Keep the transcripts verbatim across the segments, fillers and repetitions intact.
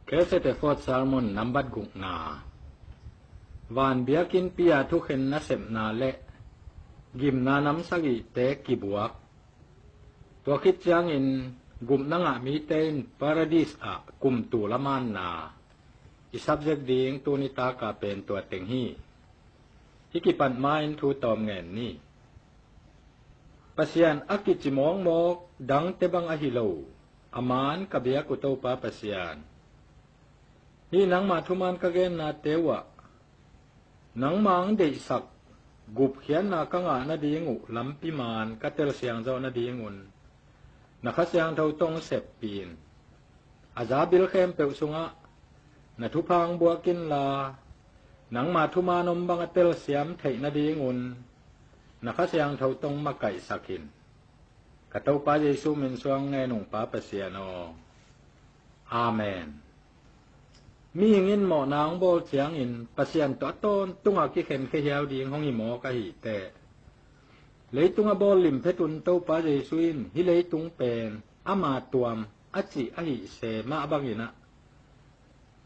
K S T Ford Sermon nambat gukna. Van biakinnpi a thukhen nasepna le gimna nam sagihte kibuak. Tua khit ciangin gupna ngah mite in Paradis ah kum tul a manna i subject ding tuni taka pen tua teng hi. Hih kipat ma-in thu tawm ngen ni. Pasian a kici mawkmawk, dangte bang ahi lo, a man ka biak uh Topa Pasian, hih nangma thuman ka gennate uhah nangma hong deihsak gupkhiatna ka ngah nading uh lampi man ka telsiang zawh nadingun na Kha Siangtho tawh seppih in. A za bil khempeuh sungah na thupha hong buak inla, nangma thuman om bang a telsiam theih nadingun na Kha Siangtho tawh makaihsak in. Ka Topa Jesu min suang ngen ung Pa Pasian aw. Amen. Mihing in mawhna hong bawl ciangin Pasian tawh a tawntungah kikhenkhia hiau ding hong hi mawk ahih teh, leitung a bawl limphetun Topa Jesu in hih leitung pen ama tuam a cih ahih se mah bangin ah,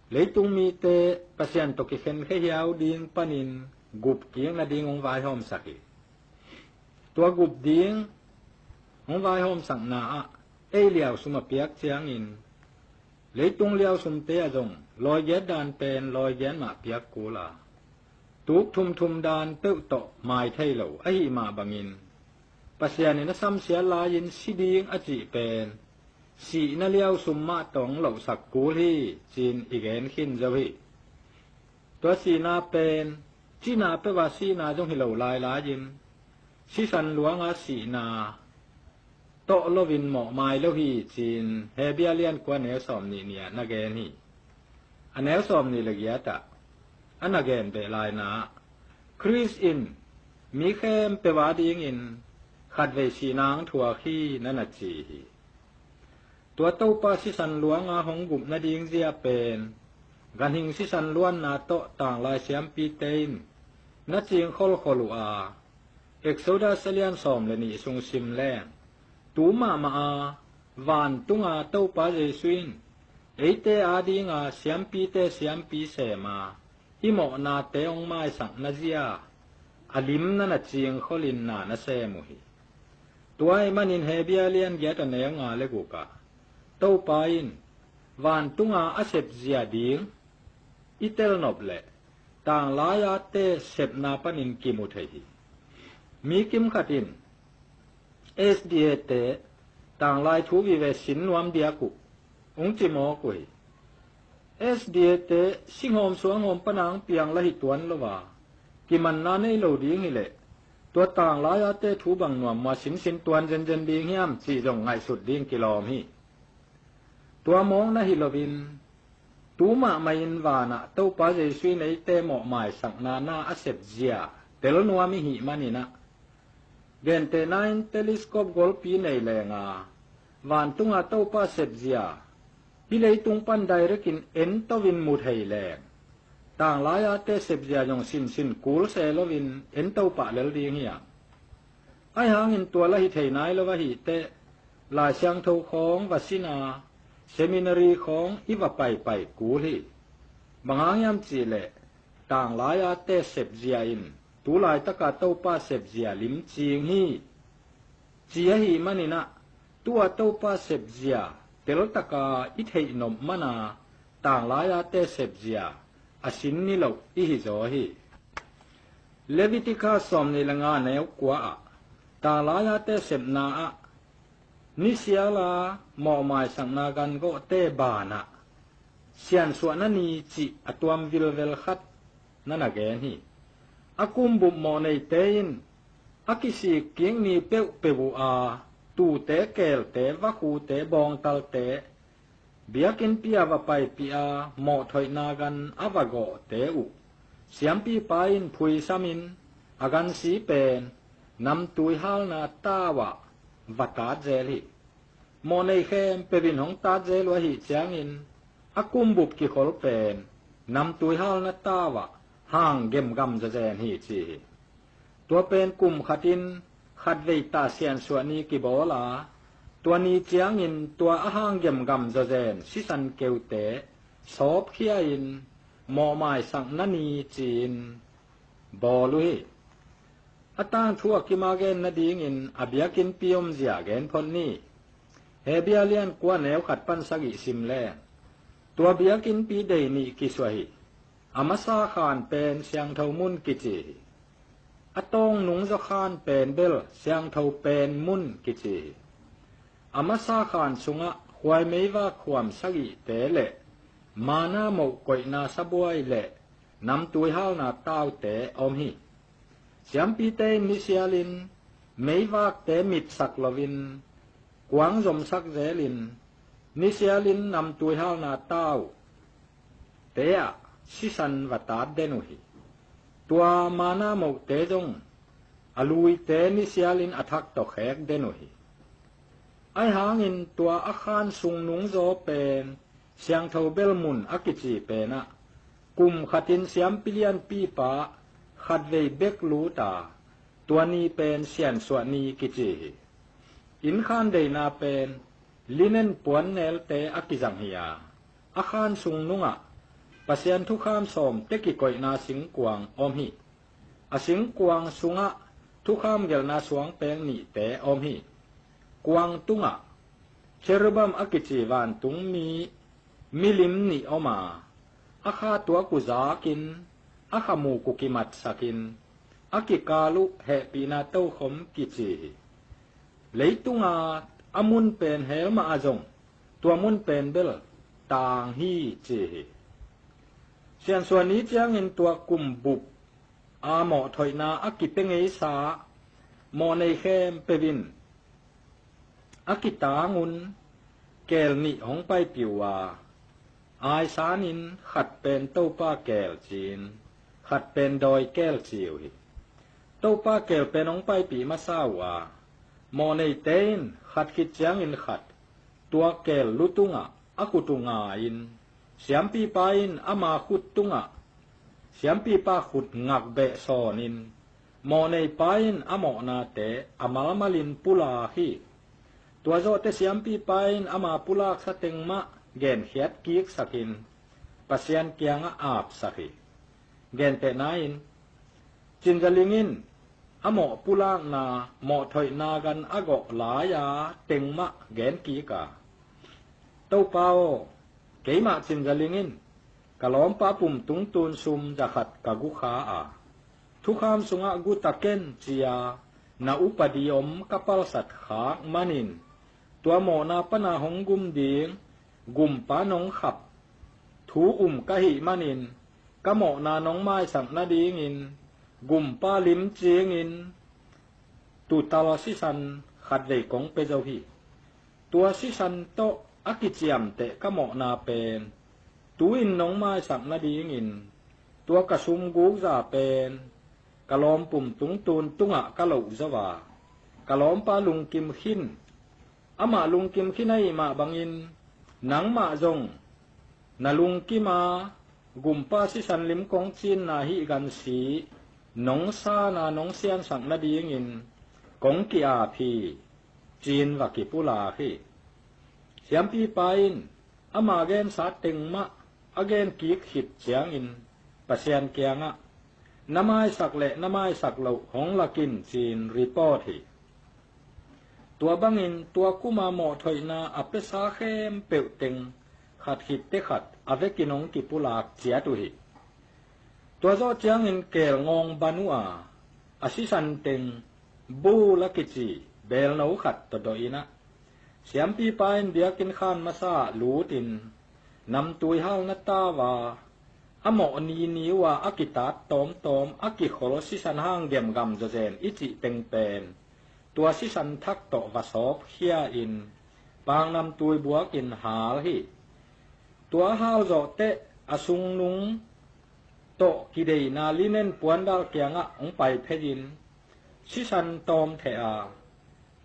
leitung mite Pasian tawh kikhenkhia hiau ding panin gupkik nading hong vaihawmsak hi. Tua gup ding hong vaihawmsakna ah ei liausum a piak ciangin, leitung liausumte ah zong lawigiat dan pen lawigiat mah piak kul a, tuk thumthum dan peuh tawh mai thei lo ahih mah bangin, Pasian in a samsiat lai-in si ding a cih pen sihna liausum mah tawh hong lohsak kul hi, ci-in i gen khin zo hi. Tua sihna pen cina peuh a sihna zong hi lo lailai-in, sisan luanga sihna tawh loin mawhmai lo hi, ci-in Hebru a lian kua a neu sawm nih nih ah na gen hi. A neu sawm nih le giat ah a na gen beh laina ah, Khrist in mi khempeuh a dingin khatvei sihna hong thuak hi, na na ci hi. Tua Topa sisan luanga hong gup nading zia pen ganhing sisan luanna tawh tanglai siampite in na cing kholkhol uh a, Exodus a lian sawm le nih sung sim leng, tu mahmah a vantunga Topa Jesu in eite a dinga siampite siampi sem a, i mawhnate hong maisakna zia a limna na cingkholin na na sem uh hi. Tua ahih manin Hebru a lian giat a neu nga le guk ah Topa in vantunga a sepzia ding i telnop leh tanglai-ate sepna panin kimu thei hi. Mi kimkhat in S D A te tanglai thu vive sin nuam diak uh hong ci mawk uh hi. S D A te singhawm suanghawm pana hong piang la hi tuan lo a, kimanna nei lo ding hileh tua tanglai-ate thu bang nuam mua sinsin tuan zenzen ding hiam cih zong ngaihsut ding kilawm hi. Tua mawk na hi loin, tu mahmah in vanah Topa Jesu in eite mawhmaisakna na a sepzia tel nuam i hih manin ah, gentehna in telescope golpi nei lenga vantunga Topa sepzia hih leitung pan direct in en to-in mu thei leng, tanglai-ate sepzia zong sinsin kul se loin en to pah lel ding hi hang. Ahi hangin tua la hi thei nai lo ahih teh, Lai Siangtho khawng va sin a, seminary khawng i va paipai kul hi. Bang hang hiam cihleh, tanglai-ate sepzia in tu laitaka Topa sepzia lim cing hi, ci ahih manin ah, tu-a Topa sepzia teltaka i theih nop mana tanglai-ate sepzia a sin niloh i hizaw hi. Leviticus sawm nih le nga neu kua ah tanglai-ate sepna ah nisiala mawhmaisakna gan gawhte banah siansuahna ni cih a tuam vilvel khat na na gen hi. A kumbup mawhneite in a kisik kik ni peuhpeuh uh a, tuute, keelte, vakhute, bawngtalte, biakinnpi-a va paipih a mawhthoihna gan a va gawhte uh siampipa in phuisamin a gansi pen namtui halna tau-ah va tatzel hi. Mawhnei khempeuh in hong tatzel uh ahih ciangin a kumbup kikhol pen namtui halna tau-ah hang gemgam zazen hi ci hi. Tua pen kum khatin khatvei tah siansuah ni kibawl a, tua ni ciangin tua a hang gemgam zazen sisan keute sawpkhia in mawhmaisak na ni ci-in bawl uh hi. A tangthu a kima gen nadingin a biakinnpi omzia gen phot ni. Hebia lian kua neu khat pan sagih sim leng, tua biakinnpi dei nih kisuah hi. A masa khan pen siangtho mun kici hi. A tawng nungzaw khan pen bel siangtho pen mun kici hi. A masa khan sungah khuai meivak khuam sagihte le mana moh koihna sabuai le namtui halna taute om hi. Siampite in nisialin meivakte mitsak loin kuang zomsak zelin nisialin namtui halna tau te ah sisan va tat den uh hi. Tua mana mohte zong a luite nisialin a thak tawh khek den uh hi. Ahi hangin tua a khan sung nungzaw pen siangtho bel mun a kici penah kum khatin siampi lianpipa khatvei bek lut a, tua ni pen siansuah ni kici hi. Inn khan deihna pen linen puannelte a kizang hi a, a khan sung nungah Pasian thukham sawmte kikoihna singkuang om hi. A singkuang sungah thukham gelhna suangpeng nihte om hi. Kuang tungah cherubim a kici vantungmi milim nih om a, a kha tuak uh zakin, a kha muk uh kimatsakin, a kikal uh hehpihna tokhom kici hi. Leitunga a mun pen hel mah a zong tua mun pen bel tang hi ci hi. Siansuah ni ciangin tua kumbup a mawh thoihna a kipia ngeisa mawhnei khempeuh in a kitangun keel nih hong paipih uh a, aisanin khat pen Topa keel ci-in khat pen dawi keel ci uh hi. Topa keel pen hong paipih masa uh a, mawhneite in khat khit ciangin khat tua keel lu tungah a khut uh nga-in, siampipa in ama khut tungah siampipa khut ngakbeh sawnin, mawhneipa in a mawhnate a malmalin pulak hi. Tua zawhte siampipa in ama pulaksa teng mah genkhiat kiksakin Pasian kiangah apsak hi. Gentehna in, Cinzaling in a mawh pulakna mawh thoihna gan a gawh lai-a teng mah gen kik a, Topa aw, keimah Cinzaling in ka lawmpa pum tungtun sum zakhat ka gu kha a, thukham sungah gu ta ken ci-a na upadi om ka palsat khak manin, tua mawhna pana hong gum ding gumpa nong khap thu um ka hih manin, ka mawhna nong maisak nadingin gumpa lim cingin tutal sisan khatvei kong pia zo hi. Tua sisan tawh a kiciamteh ka mawhna pen tu-in nong maisak nadingin tua ka sumgukza pen ka lawmpum tungtun tungah ka loh zo a, ka lawmpa lungkim khin. Amah lungkim khin ahih mah bangin nangmah zong na lungkima gumpa sisan lim kong cinna hih gansi nong sana nong siansak nadingin kong ki-ap hi, ci-in va kipulak hi. Siampipa in ama gensa teng mah a gen kik khit ciangin Pasian kiangah na maisak le na maisak loh hong lakin ci-in report hi. Tua bangin tua kuma mawhthoihna a piasa khempeuh teng khat khitte khat a vekin hong kipulak ciat uh hi. Tua zawh ciangin keel ngawng ban uh a, a sisan teng bul a kici beelno khat tawh dawh in ah, siampipa in biakinn khan masa ah lutin namtui halna tau a, a mawh nini uh a a kitat tawmtawm a kikhol sisan hang gemgam zawzen i cih teng pen tua sisan thak tawh va sawpkhia in pangnamtui buakin hal hi. Tua hal zawhteh a sungnung tawh kideina linen puandal kiangah hong pai phei-in sisan tawm theh a,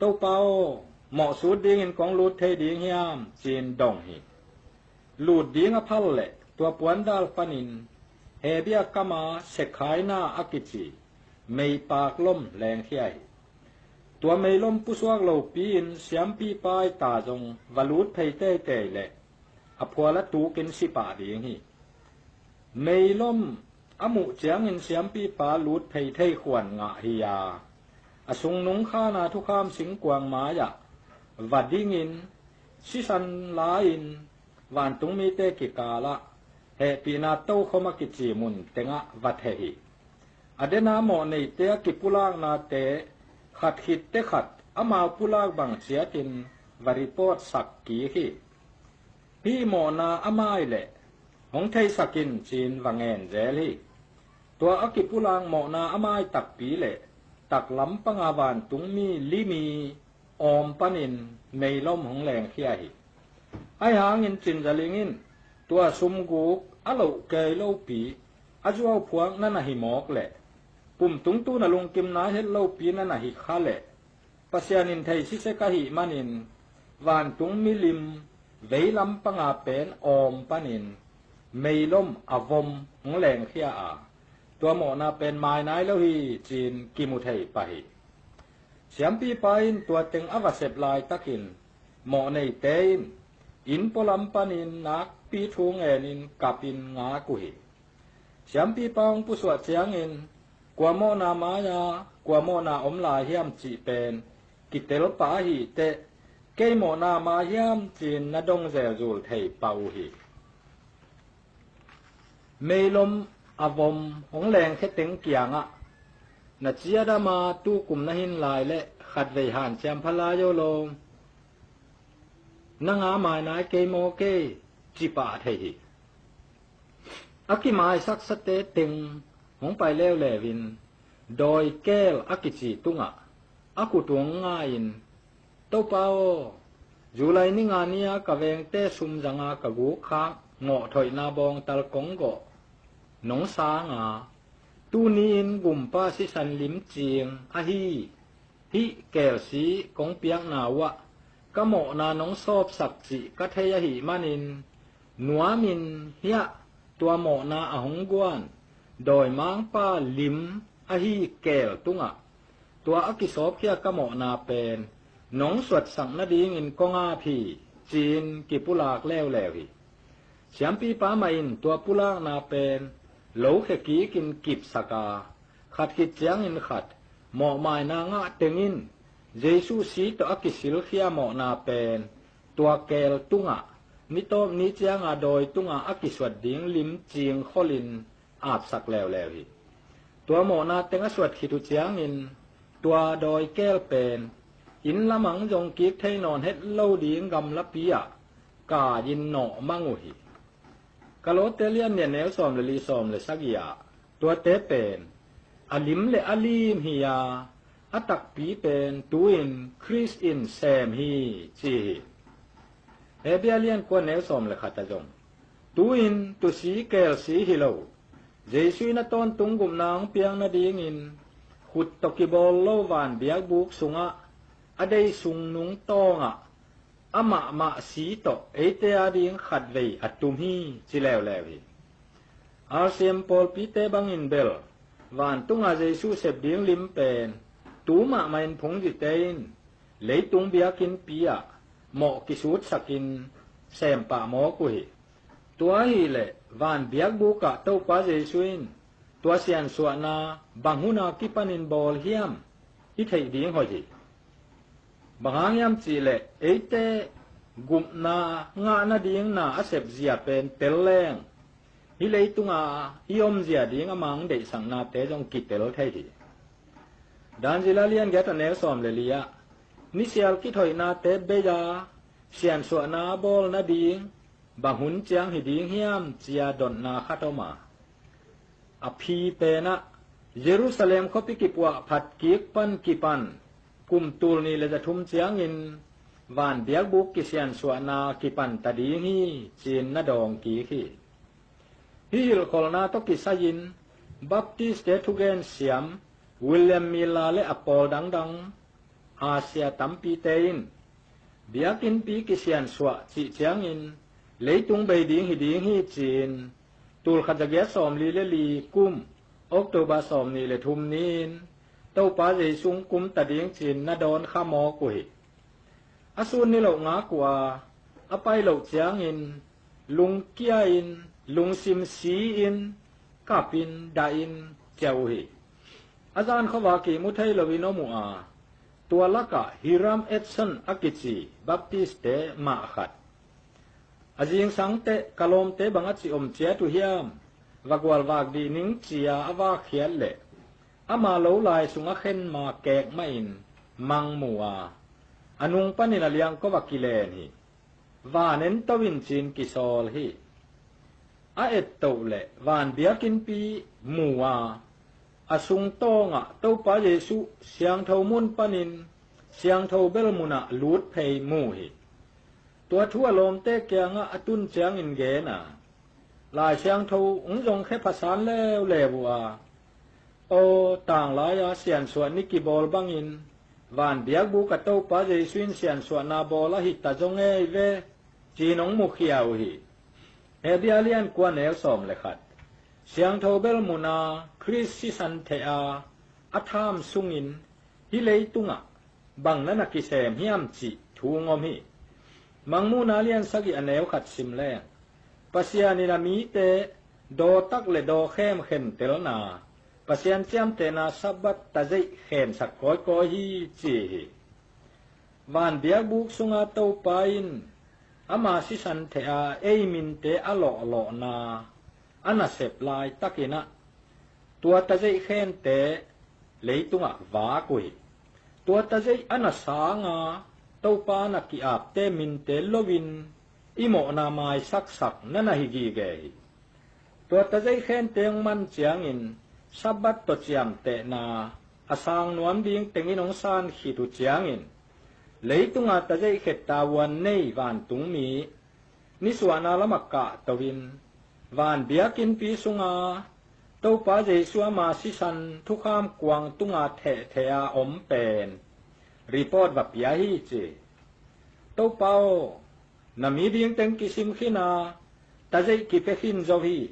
Topa aw, mawhsut dingin kong lut thei ding hiam? Ci-in dong hi. Lut ding a phal leh tua puandal panin Hebia kama Sekhaina a kici meipak lom lengkhia hi. Tua meilom pusuak lopi-in siampipa i ta zong va lut phei teitei leh a phual a tukin si pah ding hi. Meilom a muh ciangin siampipa lut phei thei khuan ngah hi a, a sungnung khana thukham singkuang mai-ah va dingin sisan la-in vantung mite kikalah hehpihna tokhom a kici mun tengah va theh hi. A dena mawhneite a kipulaknate khat khitte khat amau pulak bang ciatin va report sak kik hi. Hih mawhna a mai leh hong theisak in ci-in va ngen zel hi. Tua a kipulak mawhna a mai takpi leh taklam panga vantungmi limi awm panin meilom hong lengkhia hi. Ahi hangin Cinzaling in tua sumguk a loh kei lopi a zuau phuak na na hi mawk leh pumtung tun a lungkim nai het lopi na na hi kha leh Pasian in thei sisek ahih manin vantung milim veilam panga pen awm panin meilom a vom hong lengkhia a, tua mawhna pen mai nai lo hi ci-in kimu thei pah hi. Siampipa in tua teng a va sep laitakin mawhneite in inn pualam panin nakpi thu ngenin kapin ngak uh hi. Siampipa hong pusuah ciangin kua mawhna mai-a kua mawhna om lai hiam cih pen kitel pah ahih teh kei mawhna mai hiam ci-in na dong zelzul thei pah uh hi. Meilom a vom hong lengkhia teng kiangah na ciadama tukum na hin lai leh khatvei hanciam pha lai aw lo, na nga mai nai kei maw kei ci pah thei hi. A kimaisaksate teng hong pai leuleu in dawi keel a kici tungah a khut uh hong nga-in, Topa aw, July ni nga ni-a ka vengte sum zanga ka guk khak ngawh thoihna bawngtal kong gawh nong sanga tuni-in gumpa sisan limcing ahi hih keelsi kong piakna uhah ka mawhna nong sawpsak cih ka thei ahih manin nuamin hiah tua mawhna a hong guan dawimangpa lim ahi keel tungah tua a kisawpkhia ka mawhna pen nong suatsak nadingin kong ap hi ci-in kipulak leuleu hi. Siampipa mah in tua pulakna pen lokhia kikin kipsak a, khat khit ciangin khat mawhmaina ngah teng in Jesu si tawh a kisilkhia mawhna pen tua keel tungah ni tawp ni cianga dawi tungah a kisuat ding limcing kholin apsak leuleu hi. Tua mawhna teng a suat khit uh ciangin tua dawi keel pen inn lamah zong kik thei nawn het lo ding gamlapi-ah kai-in nawhmang uh hi. Kolose lian nih a neu sawm le li, sawm le sagih ah tuate pen a lim le a lim hi-a, a takpi pen tu-in Khrist in sem hi ci hi. Hebru lian kua neu sawm le khat ah zong tu-in tusi keelsi hi lo, Jesu in a tawntung gupna hong piak nadingin khut tawh kibawl lo van biakbuk sungah a dei sungnung tawngah amah mah si tawh eite ading khatvei a tum hi ci leuleu hi. R C M pawlpite bangin bel vantunga Jesu sep ding lim pen tu mahmah in phungzite in leitung biakinnpi-ah mawh kisutsakin sem pah mawk uh hi. Tua ahih leh van biakbukah Topa Jesu in tua siansuahna bang huna kipanin bawl hiam i theih ding hoih hi. Bang hang hiam cihleh eite gupna ngah nading na a sepzia pen tel leng hih leitunga i omzia ding a mang deihsaknate zong kitel thei hi. Daniel lian giat a neu sawm le li-ah nisial kithoihnate bei-a siansuahna bawl nading bang hun ciang hi ding hiam ci-a dotna khat om a, a phi penah Jerusalem khuapi kipuah phat kik pan kipan kum tul nih le za thum ciangin van biakbuk kisiansuahna kipan ta ding hi ci-in na dawng kik hi. Hih hilhkholhna tawh kisai-in Baptistte thugen siam William Miller le a pawl dangdang Asia tampite in biakinnpi kisiansuah cih ciangin leitung bei ding hi ding hi ci-in tulkhat zagiat sawmli le li kum October sawmnih le thum ni-in Topa Jesu kum ta ding ci-in na dawn kha mawk uh hi. A sun niloh ngak uh a, a pai loh ciangin lungkia-in, lungsim si-in, kapin, dahin ciah uh hi. A zan khuavak ihmu thei loin om uh a, tua lakah Hiram Edson a kici Baptistte mah khat, a zingsang teh ka lawmte bang a ci om ciat uh hiam, va gualvak dih ning, ci-a a vakkhiat leh, ama lo lai sungah khenma kek mahin mang mu a, a nung panin a liangko va kilen hi. Van en to in, ci-in kisawl hi. A ettoh leh van biakinnpi mu a, a sungtawngah Topa Jesuh siangtho mun panin siangtho bel munah lut phei mu hi. Tua thu a lawmte kiangah a tun ciangin gen a, Lai Siangtho hong zong khe phasan leuleu uh a, aw, tanglai-a siansuah ni kibawl bangin van biakbuk a Topa Jesuh in siansuahna bawl ahi ta zaw ngei ve, ci-in hong mukhia uh hi. Hebru a lian kua, neu sawm le khat. Siangtho bel muna Khrist sisan theh a, a tham sungin hih leitungah bang na na kisem hiam cih thu hong om hi. Mangmuhna a lian sagih, a neu khat sim leng, Pasian in a mite dawtak le dawkhem khentelna, Pasian ciamtehna Sabbath tazeih khensak kawikawi hi, ci hi. Van biakbuk sunga Topa in ama sisan theh a ei minte a lawhlawhna a nasep laitakin ah, tua tazeih khente leitungah vak uh hi. Tua tazeih a na sanga Topa na ki-apte minte loin i mawhna maisaksak na na hi gige hi. Tua tazeih khente hong man ciangin Sabbath tawh ciamtehna a sang nuam ding tengin hong san khit uh ciangin, leitunga tazeih khetta uan nei vantungmi nisuahna lamah kahto-in, van biakinnpi sunga Topa Jesuh ama sisan thukham kuang tunga thehtheh a om pen report va pia hi, ci. Topa aw, na mi ding teng kisim khin a, tazeih kipia khin zo hi,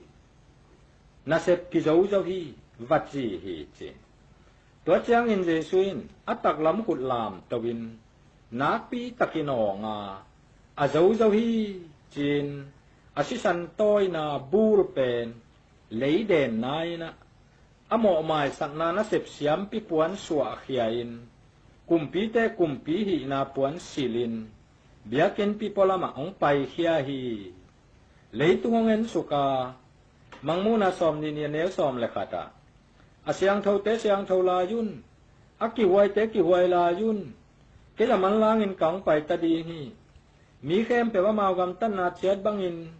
nasep kizo zo hi, va ci hi, ci. Tua ciangin Jesuh in a taklam khut lamto-in, nakpi takin awng a, a zo zo hi, ci-in a sisan tawina bul pen leidenna in ah, a mawhmaisakna nasep siampi puan suahkhia-in, kumpite kumpi hihna puan silhin, biakinnpi pualamah hong paikhia hi. Leitung hong ensuk a, Mangmuhna sawmnih nih, a neu sawm le khat ah, a siangthote siangtho lai un, a kihuaite kihuai lai un, kei a manlangin ka hong paita ding hi. Mi khempeuh amau gamtatna ciat bangin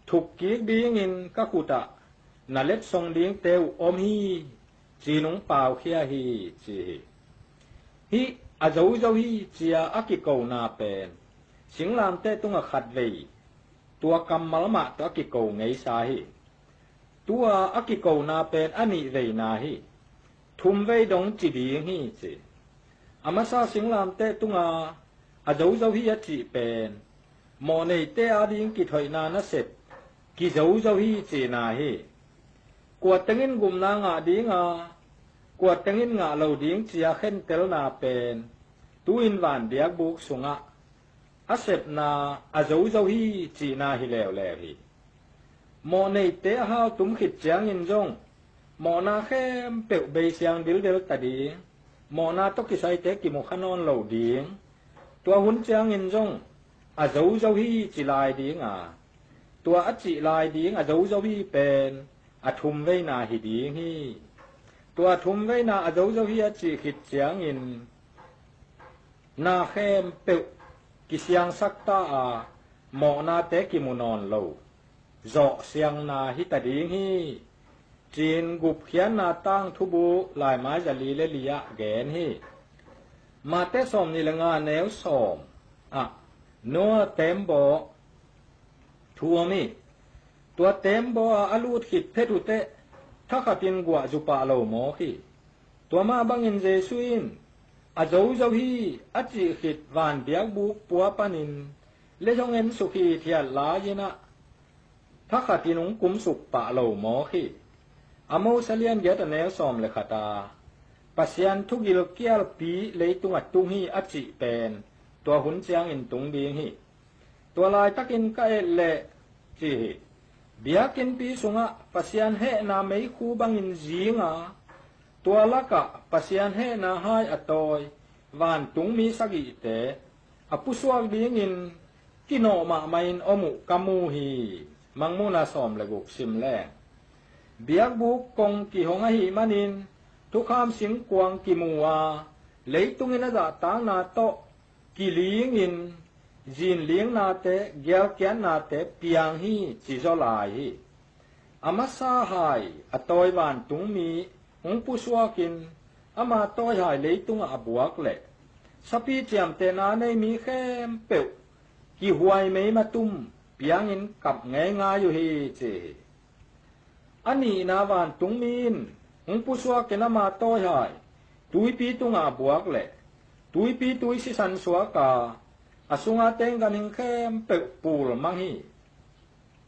thukkik dingin ka khutah na letsong dingte uh om hi, ci-in hong paukhia hi, ci hi. Hih a zo zo hi, ci-a a kikona pen singlamteh tungah khatvei, tua kammal mah tawh a kiko ngeisa hi. Tua a kikona pen a nihveina hi. Thumvei dong ci ding hi, ci. A masa singlamteh tunga a zo zo hi a cih pen mawhneite ading kithoihna nasep kizo zo hi, cihna hi. Kua tengin gupna ngah dinga, kua tengin ngah lo ding, ci-a khentelna pen tu-in van biakbuk sungah a sepna a zo zo hi, cihna hi leuleu hi. Mawhneite a hau tum khit ciangin zong mawhna khempeuh beisiang dildel ta ding, mawhna tawh kisaite kimukha nawn lo ding. Tua hun ciangin zong a zo zo hi, ci lai dinga, tua a cih lai ding a zo zo hi pen a thumveina hi ding hi. Tua a thumveina a zo zo hi a cih khit ciangin na khempeuh kisiangsak ta a, mawhnate kimu nawn lo zawhsiangna hi ta ding hi, ci-in gupkhiatna tangthubu laimai zali le li-ah gen hi. Mate sawmnih le nga, neu sawm ah Noah teembaw thu om hi. Tua teembaw-a a lut khit phet uh teh thakhatin guah zupah lo mawk hi. Tua mah bangin Jesuh in a zo zo hi a cih khit van biakbuk pua panin lei hong ensuk hithiat lai-in ah thakhatin hong kumsuk pah lo mawk hi. Amos a lian giat, a neu sawm le khat a, Pasian thu gilkialpi leitungah tung hi a cih pen tua hun ciangin tung ding hi. Tua laitakin ka et leh ci hi. Biakinnpi sungah Pasian hehna meikhu bangin zinga, tua lakah Pasian hehna hai a tawi vantungmi sagihte a pusuak dingin kinawh mahmahin om uh ka mu hi. Mangmuhna sawm le guk sim leng. Biakbuk kong kihong ahih manin thukham singkuang kimu a, leitungin a zahtakna tawh kilingin zinlingnate, gialkiatnate piang hi, ci zaw lai hi. A masa hai a tawi vantungmi hong pusuakin ama tawi hai leitungah a buak leh sapi ciamtehna nei mi khempeuh kihuai meimatum piangin kap ngeingai uh hi, ci hi. A nihna vantungmi in hong pusuakin ama tawi hai tuipi tungah a buak leh tuipi tui sisan suak a, a sunga teng ganhing khempeuh pul mang hi.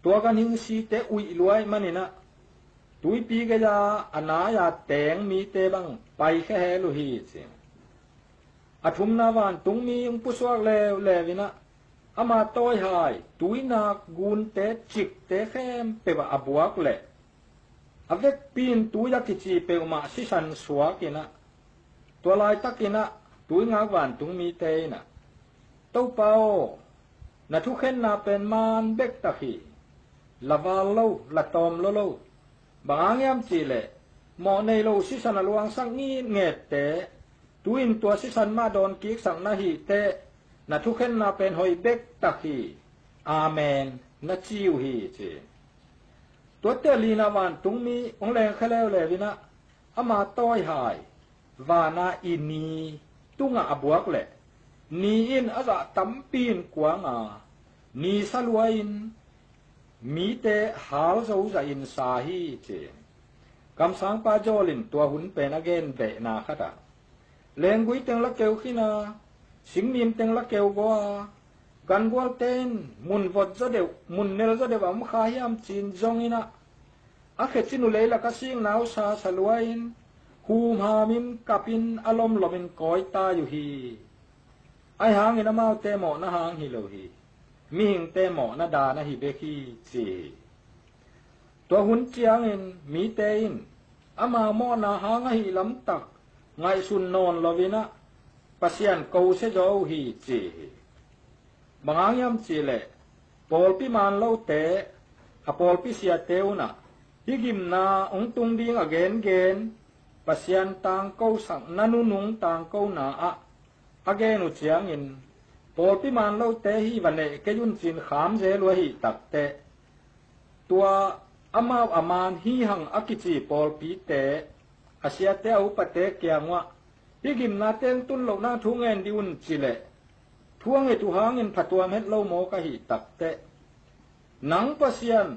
Tua ganhing site uih luai maninah tuipi gei-a a nai-a teng mite bang paikhia hel uh hi, ci. A thumna vantungmi hong pusuak leuleu inah ama tawi hai tuinak gunte, cikte khempeuh ah a buak leh a vekpi in tui a kici peuhmah sisan suak inah, tua laitakinah tuingak vantungmite inah, Topa aw, na thukhenna pen man bektak hi. La val lo, la tawm lo lo. Bang hang hiam cihleh mawh nei lo sisan a luangsak ngitngette tu-in tua sisan mah dawn kiksak na hih teh, na thukhenna pen hoih bektak hi. Amen, na ci uh hi, ci. Tuate a lina vantungmi hong lengkhia leuleu inah ama tawi hai vana i ni tungah a buak leh ni in a zah tampi in kuang a, ni sa lua-in mite hal zo zahin sa hi, ci. Kamsangpa Joel in tua hun pen a gen behna khatah, lenggui teng la keu khin a, singmim teng la keu gaw a, gangualte in mun vot zaw deuh, mun nel zaw deuh a om kha hiam ci-in zong inah, a khecin uh leilak a sikna uh sa sa lua-in, humhamin kapin a lomlomin kawi tai uh hi. Ahi hangin amaute mawhna hang hi lo hi. Mihingte mawhna dan ahi bek hi, ci hi. Tua hun ciangin mite in amau mawhna hang ahi lamtak ngaihsun nawn loinah Pasian kosia zaw uh hi, ci hi. Bang hang hiam cihleh pawlpi man lote, a pawlpi siate unah hih gimna hong tung ding a gengen Pasian tangkosak na nunung tangkona ah a gen uh ciangin, pawlpi man lote hih va neh kei un ci-in kham zel uh ahih takteh, tua amau a man hi hang a kici pawlpite, a siate a upate kiang uah, hih gimnate hong tun lohna thu ngen dih un cileh thu a nget uh hangin phatuam het lo mawk ahih takteh, nang Pasian,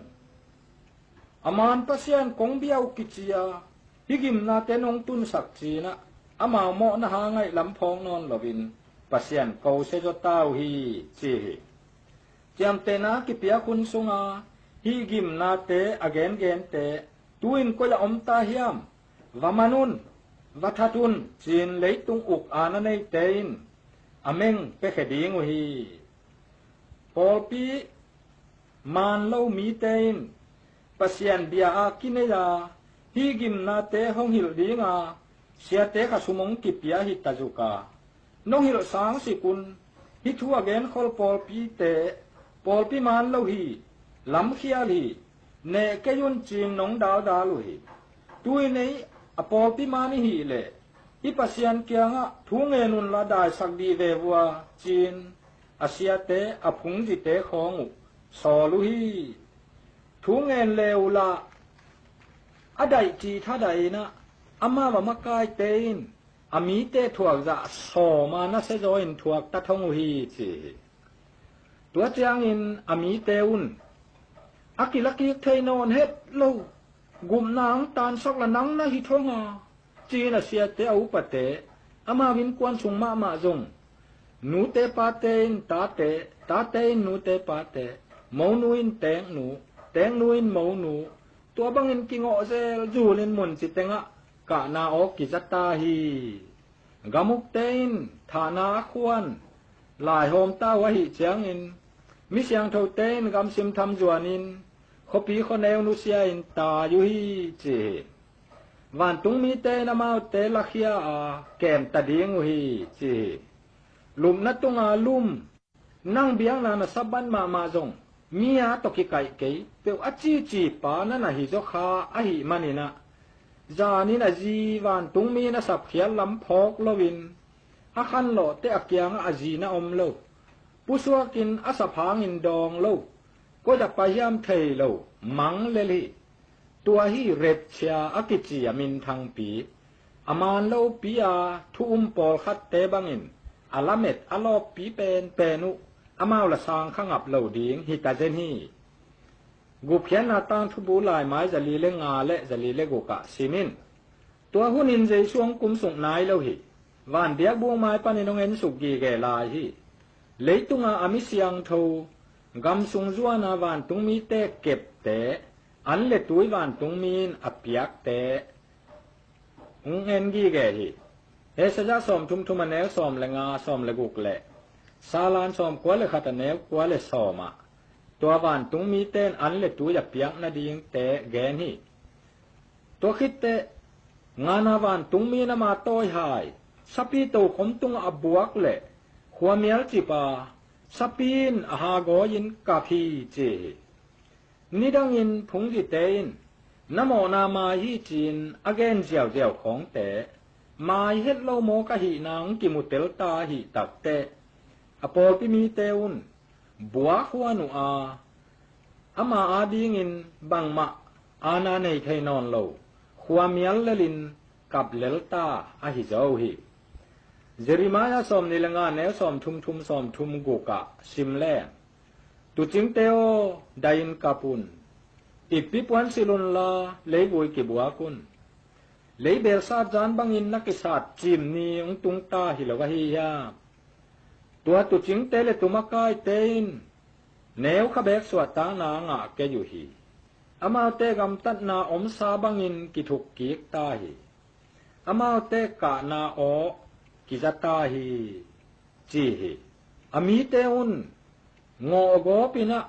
a man Pasian kong bia uh kici a, hih gimnate nong tunsak ci-inah amau mawhna hang aih lam phawk nawn loin Pasian kosia zaw ta uh hi, ci hi. Ciamtehna kipiak hun sunga hih gimnate a gengente tu-in koi ah om ta hiam? Va man un, va that un, ci-in leitung uk a na neite in a meng piakhia ding uh hi. Pawlpi man lo mite in Pasian bia a kinei a, hih gimnate hong hilh dinga siate kha sum hong kipia hi ta zuk a, nong hilh sangsik un. Hih thu a genkhol pawlpite, pawlpi man lo hi, lamkhial hi, neh kei un ci-in nong daldal uh hi. Tu-in ei a pawlpi man i hih leh hih Pasian kiangah thu ngen unla daisak dih ve vua, ci-in a siate, a phungzite khawng uh sawl uh hi. Thu ngen le uhla, a daih cih thadah inah amau a makaite in a mite thuak zah sawma nasia zaw in thuak ta thong uh hi, ci hi. Tua ciangin a mite un, a kilakik thei nawn het lo, gupna hong tansak la nang na hi thong a, ci-in a siate, a upate, amau innkuan sung mahmah zong nute pate in tate, tate in nute pate, monu in teknu, teknu in monu, tua bangin kingawh zelzul in munci tengah kahna awk kiza ta hi. Gamukte in thahna a khuan laihawm ta uh ahih ciangin Mi siangthote in gamsim tham zuanin khuapi khuaneu nusia-in tai uh hi, ci hi. Vantungmite in amaute lakhia a, kemta ding uh hi, ci hi. Lupna tunga lum, nang biakna na sabat mahmah zong mi a tawh kikaih kei peuh a cici pa na na hi zaw kha ahih maninah, zanin a zi vantungmi in a sapkhiat lam phawk loin, a khanlawhte a kiangah a zi na om lo. Pusuakin a sap hangin dawng lo, koi a pai hiam thei lo, mang lel hi. Tua hi retsia a kici a minthangpi, a man lopi a thu um pawlkhatte bangin a lamet a lawppi penpen uh, amau la sang kha ngap lo ding hi ta zen hi. Gupkhiatna tangthu bu laimai zali le nga le zali le gukah simin. Tua hunin Jesu hong kumsuk nai lo hi. Vanbiakbuk mai panin hong ensuk gige lai hi. Leitunga a mi siangtho, gamsung zuana vantungmite kepte, an le tui vantungmi in a piakte hong en gige hi. Hesaya sawm thum thum a neu sawm le nga, sawm le guk le Salan sawm kua le khat a neu kua le sawm ah, tua vantungmite in an le tui a piak nadingte gen hi. Tua khitteh, ngana vantungmi in ama tawihai sapi tokhom tungah a buak le khuamial cip a, sapi in a hagawi-in kap hi, ci hi. Nidangin phungzite in na mawhna mai hi, ci-in a gen ziauziau khawngte, mai het lo mawk ahihna hong kimutel ta ahih takteh, a pawlpi mite un buak huan uh a, ama adingin bangmah aana nei thei nawn lo, khuamial lelin kap lel ta ahi zo hi. Jeremiah sawm nih le nga neu sawm thum thum, sawm thum gukah sim leng, tuucingte aw, dai-in kap un. Ippi puansilh unla leivui kibuak un. Leibel sat zan bangin na kisat cim ni hong tung ta hi lo ahi hiam? Tua tuucingte le tuumakaite in neu kha beek suahtakna a ngah kei uh hi. Amaute gamtatna omsa bangin kithuk kik ta hi. Amaute kahna aw kiza ta hi, ci hi. A mite un ngawh gawpinah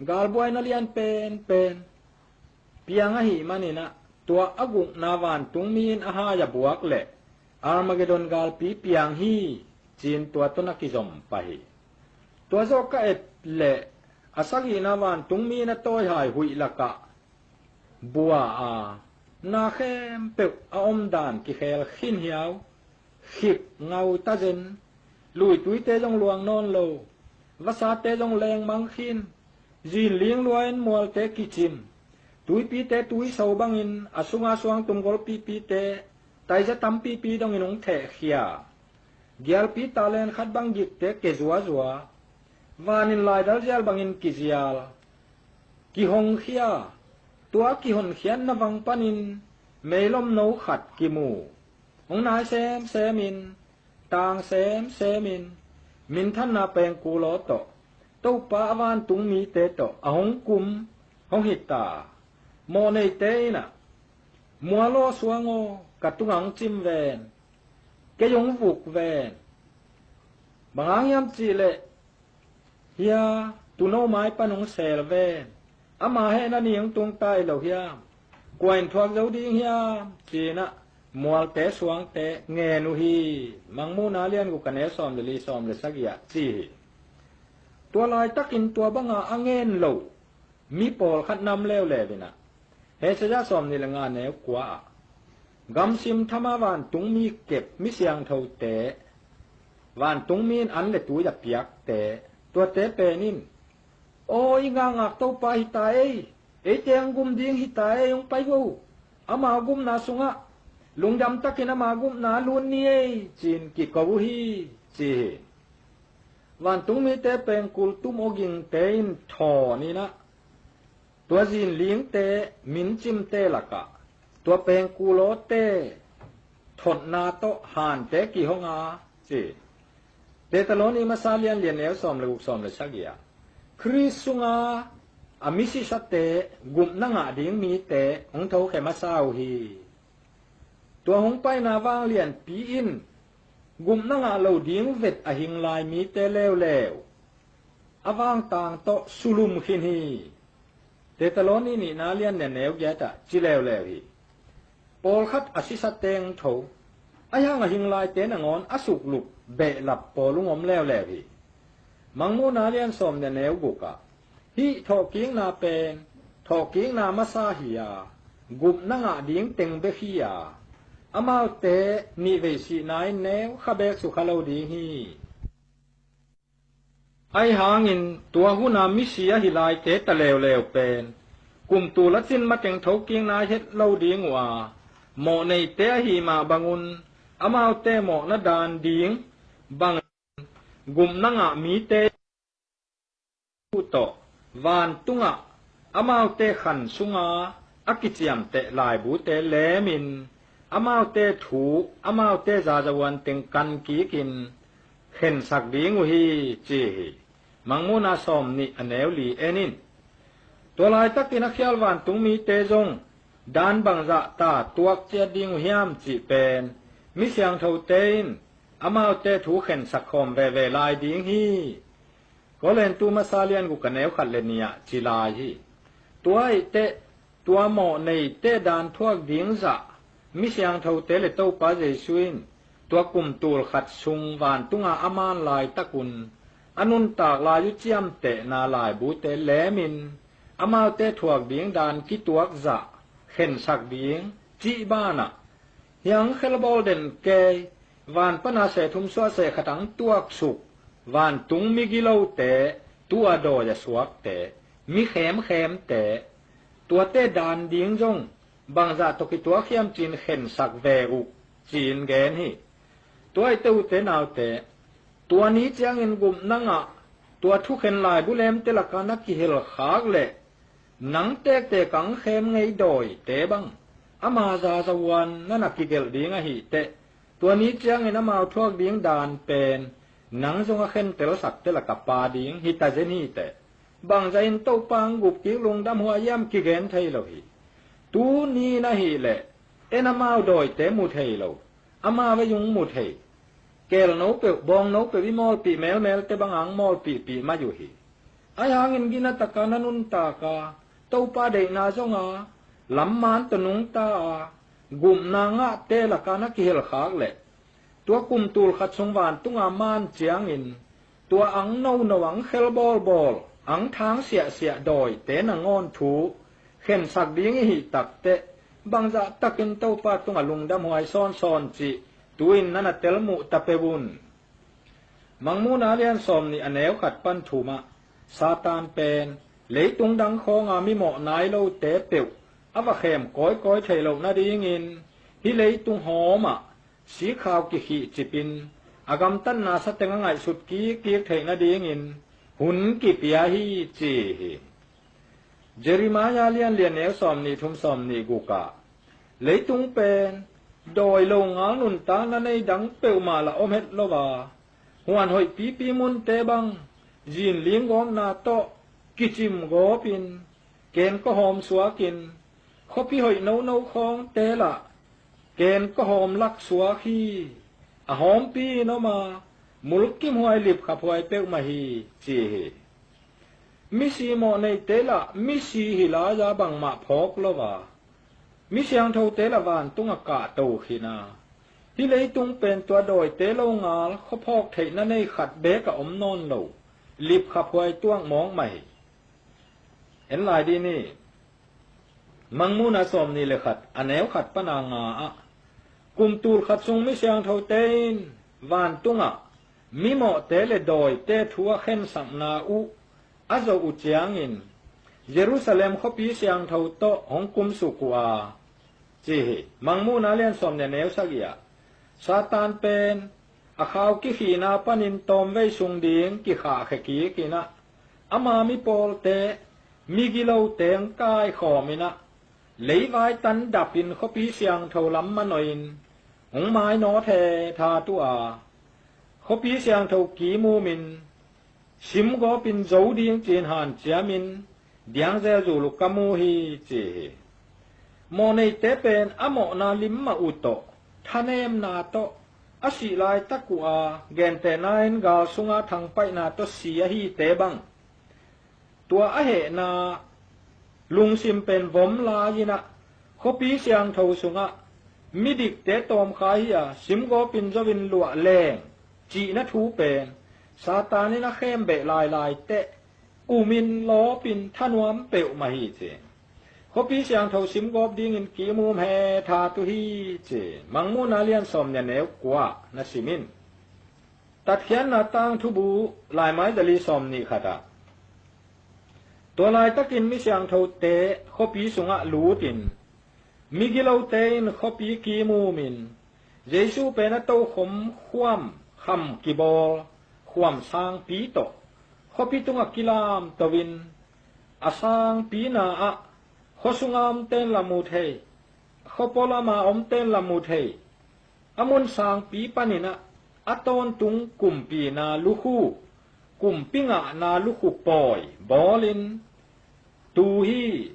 galbuaina lian penpen piang ahih maninah, tua a gukna vantungmi in a hai a buak leh Armageddon galpi piang hi, ci-in tua tawh na kizom pah hi. Tua zawh ka et leh a sagihna vantungmi in a tawihai huih lakah bua a, na khempeuh a omdan kikhel khin hiau, khik ngau ta zen, luituite zong luang nawn lo, vasate zong lengmang khin, zinling lua-in mualte kicim, tuipite tuiso bangin a sunga suangtum golpipite taiza tampipi dongin hong thehkhia, gialpi talen khat bang gikte ke zuazua, vanin laidal zial bangin kizial, kihongkhia, tua kihonkhiatna vang panin meilom no khat kimu. Hong nai semsemin, tang semsemin, minthanna pengkul aw tawh, Topa a vantungmite tawh a hong kum hong hita. Mawhneite innah, mual aw suang aw, ka tungah hong cim ven, kei hong vuk ven. Bang hang hiam cihleh, hia, tuuno mai pan hong sel ven, ama hehna ni hong tung ta hi lo hiam? Kua in thuak zo ding hiam? Ci-inah mualte suangte ngen uh hi. Mangmuhna lian guk a neu sawm le li, sawm le sagih ah ci hi. Tua laitakin tua banga a ngen lo mi pawlkhat nam leuleu inah, Hesaya sawm nih le nga neu kua ah, gamsim thama vantungmi kep mi siangthote, vantungmi in an le tui a piakte, tuate pen in, aw, i ngakngak Topa hi ta ei, eite hong gum ding hi ta ei, hong pai vo, ama gupna sungah lungdam takin ama gupna lut ni ei, ci-in kiko uh hi, ci hi. Vantungmite pengkul tum awgingte in thawn inah, tua zinlingte mincimte lakah tua pengkul awte thotna tawh hante kihong a, ci. Thesalonika masa lian li a neu sawm le guk, sawm le sagih ah, Khrist sunga a misisate gupna ngah ding mite hong thokhe masa uh hi. Tua hong paina vanglianpi in gupna ngah lo ding vet a hing lai mite leuleu a vangtang tawh sulum khin hi. Thesalonika nihna lian nih a neu giat ah ci leuleu hi. Pawlkhat a sisa teng tho, ahi hang a hing laite nangawn a suklup behlap pawl ung om leuleu hi. Mangmuhna lian sawm nih a neu guk ah, hih thawhkikna pen thawhkikna masa hi a, gupna ngah ding teng bek hi a, amaute nih vei sihna in neu kha beek sukha lo ding hi. Ahi hangin tua huna misi ahi laite ta leuleu pen kum tul a cin mateng thokikna het lo ding uh a, mawhneite ahi mah bangun amaute mawhna dan ding bang gupna ngah mite uh tawh vantungah amaute khan sunga a kiciamteh laibute lemin amaute thu, amaute zazahuan teng kan kikin khensak ding uh hi, ci hi. Mangmuhna sawm nih a neu li en in. Tua laitakin a khial vantung mite zong dan bangzah ta tuak ciat ding uh hiam cih pen mi siangthote in amaute thu khensak khawm veve lai ding hi. Korintu masa lian guk a neu khat le nih ah ci lai hi. Tua ahih teh tua mawhneite dan thuak ding zah mi siangthote le Topa Jesu in tua kum tul khat sung vantunga a man laitakun a nuntak lai uh ciamtehna laibute lemin amaute thuak ding dan kituak zah khensak ding cih banah, hiang khelbawl den kei, van pana seh thum suah seh khat ang tuaksuk vantung migilote, tua dawi a suakte, mi khemkhemte, tuate dan ding zong bangzah tawh kituak hiam ci-in khensak ve uh, ci-in gen hi. Tua ahih teh ute naute, tua ni ciangin gupna ngah tua thukhen laibu lemte laka na kihelkhak leh nang tektek ang khem ngei dawite bang ama zazahuan na na kigelh ding ahih teh, tua ni ciangin amau thuak ding dan pen nang zong a khentelsak te laka pa ding hi ta zen hi teh. Bangzah in Topa ang gupkik lungdam huai hiam kigen thei lo hi. Tuni in ahih leh en amau dawite mu thei lo, amau ei ung mu thei. Kelno peuh, bawngno peuh i mawlpih melmelte bang ang mawlpihpih mai uh hi. Ahi hangin gina taka na nuntak a, Topa deihna zong a, lamman tawh nungta a, gupna ngahte laka na kihelkhak leh tua kum tul khat sung vantunga man ciangin tua ang nono, ang khelbawlbawl, ang thang siahsiah dawite nangawn thu khensak ding i hih tak teh, bangzah takin Topa tungah lungdam huai sawnsawn cih tu-in na na telmuh ta peuh un. Mangmuhna lian sawm nih a neu khat pan thum ah, Satan pen leitung dang khawnga mimawh nai lote peuh a va khem kawikawi theih loh nadingin hih leitung hawmah sikkhau kikhih cipin a gamtatna sateng a ngaihsut kikkik theih nadingin hun kipia hi, ci hi. Jeremiah lian li a neu sawm nih thum, sawm nih guk ah, leitung pen dawi lo ngal nuntakna nei dang peuhmah lah om het lo a, huan hoih pipi munte bang zin linggawpna tawh kicim gawpin, ken kawhawm suakin, khuapi hoih nono khawngte lah ken kawhawm lak suak hi. A hawmpi in om a, mulkimhuai lipkhaphuai peuhmah hi, ci hi. Misi mawhneite lah misi hi lai-a bangmah phawk lo a, mi siangthote lah vantungah kahto khin a, hih leitung pen tua dawite lo ngal khuaphawk theihna nei khat beek a om nawn lo lipkhaphuai tuak mawk mah hi. En lai dih ni. Mangmuhna sawm nih le khat a neu khat pana nga ah, kum tul khat sung mi siangthote in vantungah mimawhte le dawite thu a khensakna uh a zoh uh ciangin Jerusalem khuapi siangtho tawh hong kumsuk uh a, ci hi. Mangmuhna lian sawm nih a neu sagih ah, Satan pen a khau kikhihna panin tawmvei sung ding kikhahkhia kik in ah, ama mipawlte migilote hong kaikhawm in ah, leivai tan dapin khuapi siangtho lam manoihin hong mainawt hethat uh a, khuapi siangtho kimumin simgawpin zo ding ci-in hanciamin diangzel zul uh ka mu hi, ci hi. Mawhneite pen a mawhna lim mah uh tawh, thanemna tawh, a sih laitak uh a gentehna in gal sunga thangpaihna tawh si ahite bang tua a hehna lungsim pen vom lai-in ah, khuapi siangtho sungah midikte tawmkhai hi-a, simgawpin zo-in luah leng cihna thu pen Satan in a khem beh lailai teh, umin lawpin thanuam peuhmah hi ci. Khuapi siangtho simgawp dingin kimum he tha tu hi ci. Mangmuhna lian sawm nih a neu kua na sim in. Tatkhiatna tangthu bu, laimai zali sawm nih khat ah, tua laitakin mi siangthote khuapi sungah lutin, migilote in khuapi kimumin, Jesu pen a tokhom khuam kham kibawl khuam sangpi tawh khuapi tungah kilamto-in, a sangpi na-ah khuasunga omte in la mu thei, khuapawlama omte in la mu thei, a mun sangpi panin ah a tawntung kumpina lukhu, kumpi ngahna lukhu pawi bawlin tu hi.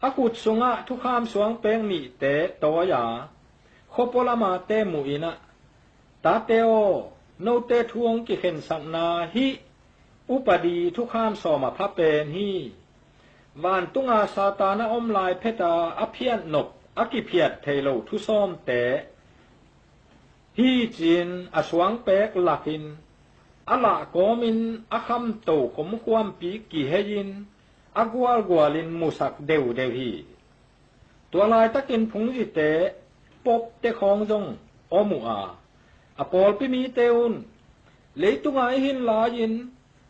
A khut sungah thukham suangpek nihte tawi-a, khuapawlamate muhin ah, "Tate aw, note thu hong kikhensakna hih upadi thukham sawm a pha pen hi. Vantunga Satan a om lai pheta a phiat nop a kiphiat thei lo thusawmte hi," ci-in a suangpek lakin, a lahkawmin a khamto khomkhuampi kihei-in, a gualgualin musak deuhdeuh hi. Tua laitakin phungzite, popte khawng zong om uh a, a pawlpi mite un, "Leitunga i hin lai-in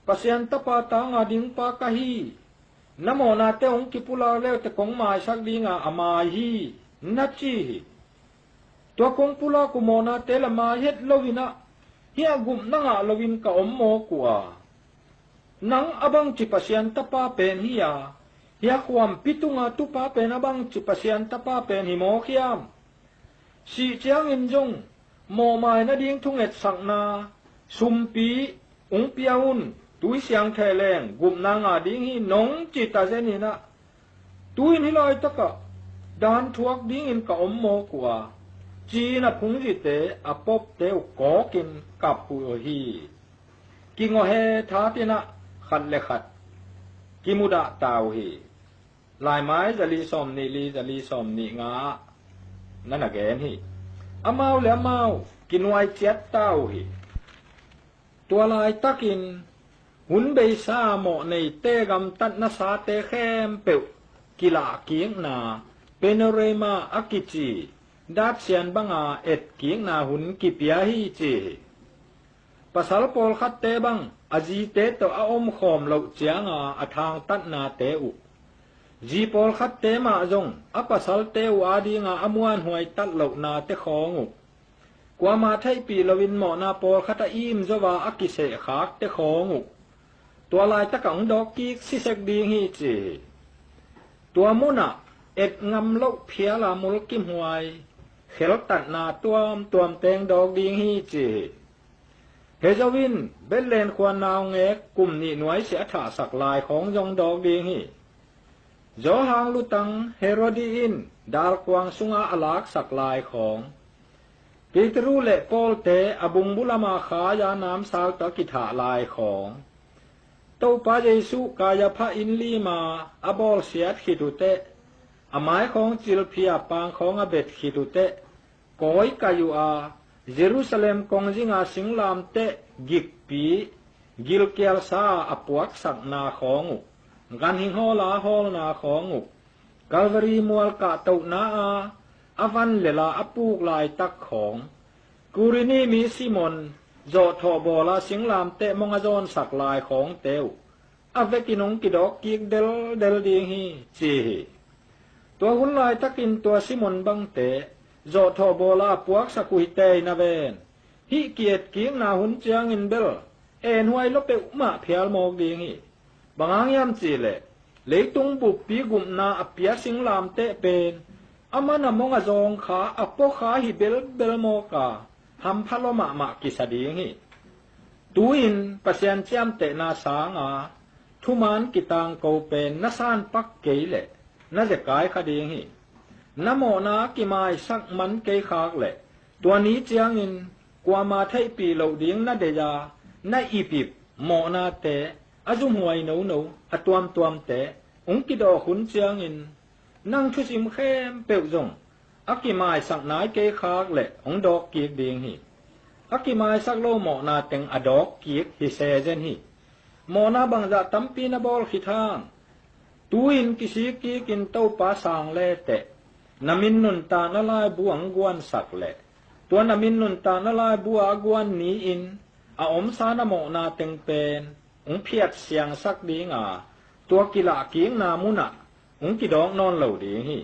Pasian Tapa tanga dingpa ka hi. Na mawhnate hong kipulak leute kong maisak dinga a mai hi," na ci hi. "Tua kong pulak uh mawhnate la mai het loin ah, hiah gupna ngah loin ka om mawk uh a, nang a bangci Pasian Tapa pen hi-a, hiah khuampi tunga tupa pen a bangci Pasian Tapa pen hi mawk hiam? Sih ciangin zong mawhmai nading thungetsakna sumpi hong pia un, tui siang theh leng gupna ngah ding hi," nong ci ta zen in ah, "Tu-in hih laitakah dan thuak dingin ka om mawk uh a," ci-in a phungzite, a popte uh kawkin kap uh hi. Kingawh he that in ah, khat le khat kimudah ta uh hi. Laimai zali sawm nih li, zali sawm nih nga ah na na gen hi. Amau le amau kinuai ciat ta uh hi. Tua laitakin hun beisa mawhneite gamtatna sate khempeuh kilah kikna Panorama a kici datsian banga et kikna hun kipia hi ci hi. Pasal pawlkhatte bang a zite tawh a omkhawm loh cianga a thangtatnate uh, zi pawlkhatte mah zong a pasalte uh adinga a muanhuai tat lohnate khawng uh, kuama theihpih loin mawhna pawlkhat a im zo a a kisehkhakte khawng uh, tua laitakah hong dawkkik sisek ding hi ci hi. Tua munah et ngam loh phiala mulkimhuai kheltatna tuamtuam teng dawk ding hi ci hi. He zo in, Bethlehem khuan naungek kum nih nuaisiah a thahsak lai khawng zong dawk ding hi. Johan lutang Herodi in dalkuang sunga a laksak lai khawng, Peteru le Pawlte a bungbu lama khai-a namsau tawh a kithah lai khawng, Topa Jesuh Kaiapha inn lima a bawlsiat khit uh teh, a mai khawng cilphia pang khawng a bet khit uh teh, kawi kaih uh a, Jerusalem kongzinga singlamteh gikpi gilkialsa a puaksakna khawng uh, ganhing hawla hawlna khawng uh, Calvary mual kahtohna a a van lela a puk laitak khawng, Kurini mi Simon zawhthawh bawla singlamteh mong a zawnsak lai khawngte uh, a vekin hong kidawk kik deldel ding hi ci hi. Tua hun laitakin tua Simon bangte zawhthawh bawla a puaksak uh hi tei na ven. Hih ki-etkikna hun ciangin bel enhuai lua peuhmah phial mawk ding hi. Bang hang hiam cihleh, leitung buppi gupna a pia singlamteh pen a man a mong a zawngkha a puakha hi belbel mawk a, hampha lua mahmah kisa ding hi. Tu-in Pasian ciamtehna sanga thuman kitangko pen na sanpak kei leh na zekai kha ding hi. Na mawhna kimaisak man kei khak leh, tua ni ciangin kuama theihpih loh ding na deih a, na ipip mawhnate a zumhuai nono a tuamtuamte hong kidawk hun ciangin, nang thusim khempeuh zong a kimaisak nai kei khak leh hong dawk kik ding hi. A kimaisak lo mawhna teng a dawk kik hi sezen hi. Mawhna bangzah tampi na bawl khit hang, tu-in kisik kikin Topa sang leteh, na min nuntakna laibu ang guansak leh, tua na min nuntakna laibu a guan ni-in a omsa na mawhna teng pen hong phiat siangsak dinga, tua kilahkikna munah hong kidawk nawn lo ding hi.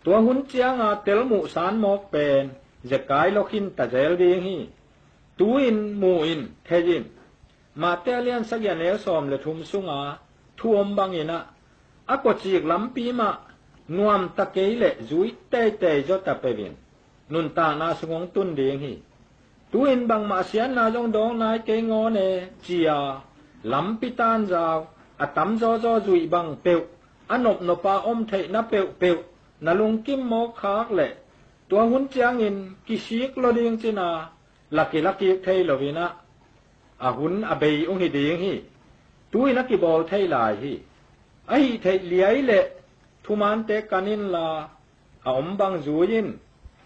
Tua hun cianga telmuh san mawk pen zekai lo khin ta zel ding hi. Tu-in mu in, thei in. Mate a lian sagih a neu sawm le thum sunga thu om bangin ah, a kawcik lampi mah nuamta kei leh zui teitei zawta peuhin nuntakna sung hong tun ding hi. Tu-in bangmah siatna zong dawk nai kei ngawn e, ci-a lampi tanzau a tam zawzaw zuih bang peuh, a nopnopa om theihna peuhpeuh na lungkim mawk khak leh, tua hun ciangin kisik lo ding cina, lakilakik thei loin ah, a hun a bei hong hi ding hi. Tu-in a kibawl thei lai hi. A hih theih liai leh thumante kan inla, a om bang zui in,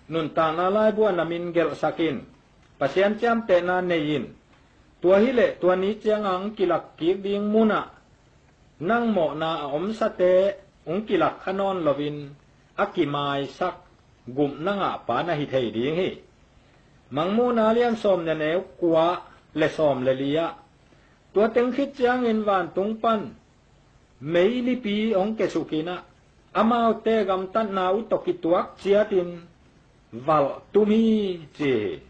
nuntakna laibu ah na min gelhsak in, Pasian ciamtehna nei in. Tua hileh tua ni cianga hong kilakkik ding munah nang mawhna a omsate hong kilak kha nawn loin a kimaisak gupna ngahpa na hi thei ding hi. Mangmuhna lian sawm le neu kua le sawm le li-ah, tua teng khit ciangin vantung pan meilipi hong kiasukin ah, amaute gamtatna uh tawh kituak ciatin valh tum hi, ci hi.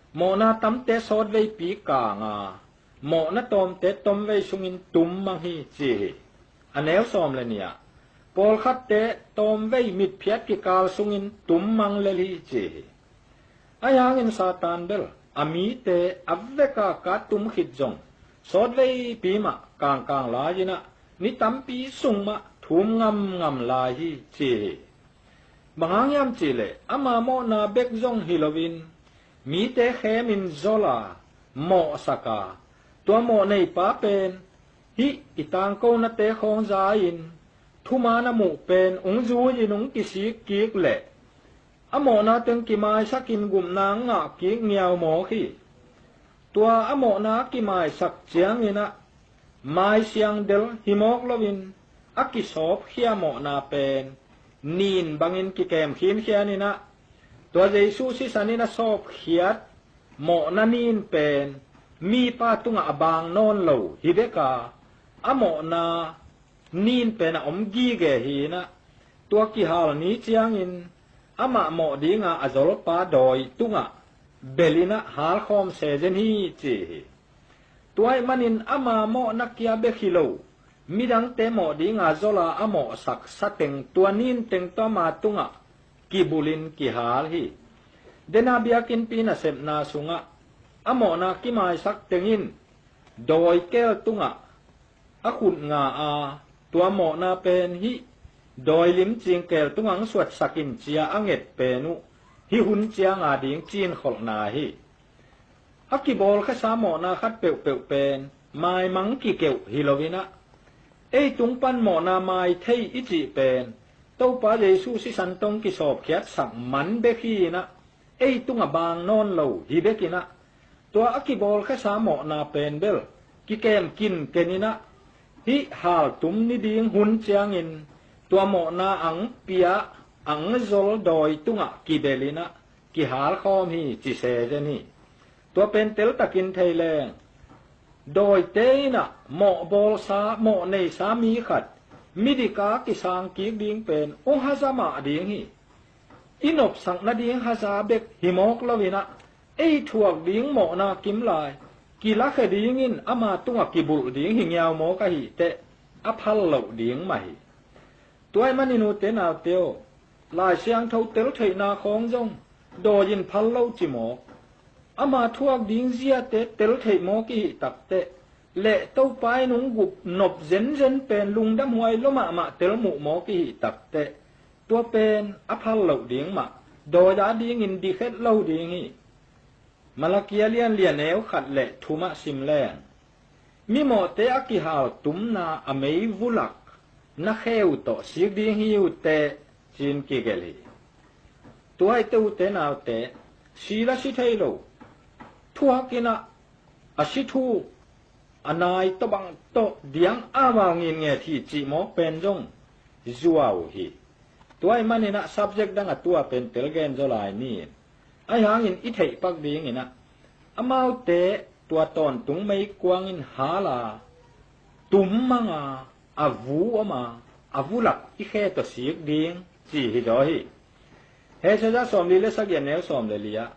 Mawhna tamte sawtveipi kanga, mawhna tawmte tomvei sungin tum mang hi, ci hi. A neu sawm le nih-ah, pawlkhatte tawmvei mitphiat kikal sungin tum mang lel hi, ci hi. Ahi hangin Satan bel a mite a veka ka tum khit zong, sawtveipi mah kangkang lai-in ah, ni tampi sung mah thum ngamngam lai hi, ci hi. Bang hang hiam cihleh ama mawhna bek zong hi loin, mite khemin zol a, mawhsak a, tua mawh neipa pen hih i tangkonate khawng za-in, thuman a muh pen hong zui-in hong kisik kik leh, a mawhna teng kimaisakin gupna hong ngah kik ngiau mawk hi. Tua a mawhna a kimaisak ciangin ah, maisiang del hi mawk loin, a kisawpkhia mawhna pen nin bangin kikem khinkhian in ah, tua Jesu sisan in a sawpkhiat mawhna nin pen mipa tungah a bang nawn lo hi bek a, a mawhna nin pen a om gige hi in ah, tua kihal ni ciangin amah mawh dinga a zolpa dawi tungah bel in ah halkhawm sezen hi, ci hi. Tua ahih manin ama mawhna kia bek hi lo, midangte mawh dinga zol a a mawhsak sa teng, tua nin teng tawh ama tungah kibulhin kihal hi. Dena biakinnpi nasepna sungah a mawhna kimaisak teng in dawi keel tungah a khut nga a, tua mawhna pen hih dawi limcing keel tungah hong suatsak in, ci-a a nget pen uh hih hun cianga ding cinkholhna hi. A kibawlkhasa mawhna khat peuhpeuh pen maimang kikeuh hi loin ah, ei tung pan mawhna mai thei i cih pen Topa Jesu sisan tawh hong kisawpkhiatsak man bek hi in ah, ei tungah bang nawn lo hi bek in ah, tua a kibawlkhasa mawhna pen bel kikem kinken in ah, hih haltum ni ding hun ciangin tua mawhna ang pia, ang zol dawi tungah kibel in ah kihalkhawm hi, ci sezen hi. Tua pen teltakin thei leng, dawite in ah mawh bawlsa, mawh neisa mi khat midik a kisang kik ding pen hong haza mah ding hi. I nopsak nading haza bek hi mawk loin ah, ei thuak ding mawhna kim lai kilakhia dingin ama tungah kibulh ding hi ngiau mawk ahih teh, a phal loh ding mah hi. Tua ahih manin ute naute aw, Lai Siangtho teltheihna khawng zong dawi in phal lo ci mawk. Ama thuak ding ziate teltheih mawk i hih takteh, leh Topa in hong gup nop zenzen pen lungdamhuai lua mahmah telmuh mawk i hih takteh, tua pen a phal loh ding mah, dawi a dingin dikhet lo ding hi. Malakia lian li a neu khat le thumah sim leng, mimawhte a kihal tumna a meivulak na kheu tawh sik ding hi uh teh, ci-in kigelh hi. Tua ahih teh ute naute, si la si thei lo, thuak in ah, a si thuk, a nai tawh bang tawh diang a vau ngitnget hi cih mawk pen zong zuau hi. Tua ahih manin ah subject dang a tua pen telgen zaw lai ni. Ahi hangin i theih pak dingin ah, amaute tua tawntung meikuang in hal a, tum mang a, a vu om a, a vulak i khe tawh sik ding, ci hi zaw hi. Hesaya sawmli le sagih a neu sawm le li ah,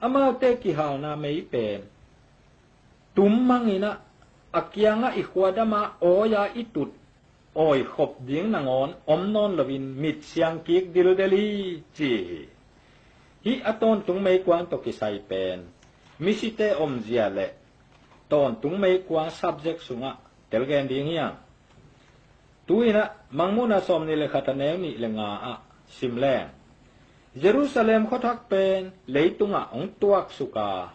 amaute kihalna mei pen tum mang in ah, a kiangah i khuadam a awi a i tut awi khop ding nangawn om nawn loin mit siang kik dildel hi, ci hi. Hih a tawntung meikuang tawh kisai pen misite omzia le tawntung meikuang subject sungah telgen ding hi hang. Tu-in ah Mangmuhna sawmnih le khat a neu nih le nga ah sim leng, Jerusalem khuathak pen leitungah hong tuaksuk a,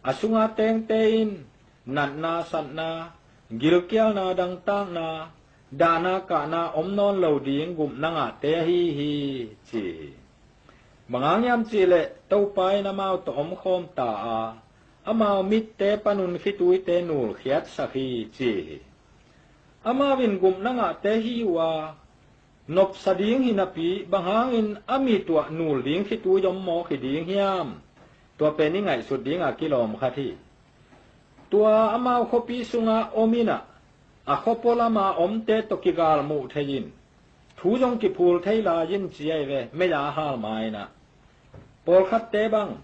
a sunga tengte in natna satna, gilkialna dangtakna, dahna kahna om nawn lo ding gupna ngahte ahi hi, ci hi. Bang hang hiam cihleh Topa in amau tawh omkhawm ta a, amau mitte panun khituite nulkhiatsak hi, ci hi. Amau in gupna ngahte hi uh a, nopsa ding hi napi, bang hangin a mit uh ah nul ding khitui om mawk hi ding hiam? Tua pen i ngaihsut dinga kilawm khat hi. Tua amau khuapi sunga om in ah, a khuapua lama omte tawh kigalmuh thei in, thu zong kiphul thei lai in ci ahi ve, mei-a hal ma in ah. Pawlkhatte bang,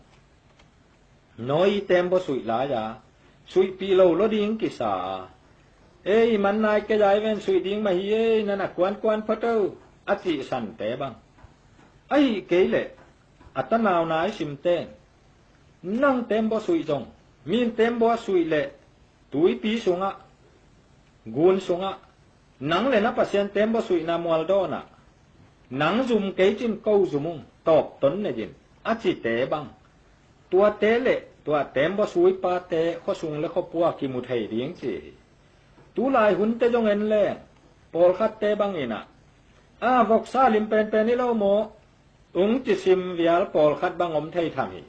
nawi i tembaw suih lai a, suihpih lo lo ding kisa a, ei, man nai kei a, i ven suih ding mah hi ei, nan a kuankuan phot o, a cih sante bang. Ahi kei leh, a tanau nai simten, nang tembaw suih zong, min tembaw a suih leh, tuipi sungah, gun sungah, nang le na Pasian tembaw suihna mualdawnah, nang zum kei cin ko zum ung, tawpton nei in, a cite bang. Tuate le tua tembaw suipate khuasung le khuapua kimu thei ding ci hi. Tulai hunte zong en leng, pawlkhatte bangin ah, a voksa lim penpen hi lo maw, ung ci sim vial pawlkhat bang om thei tham hi.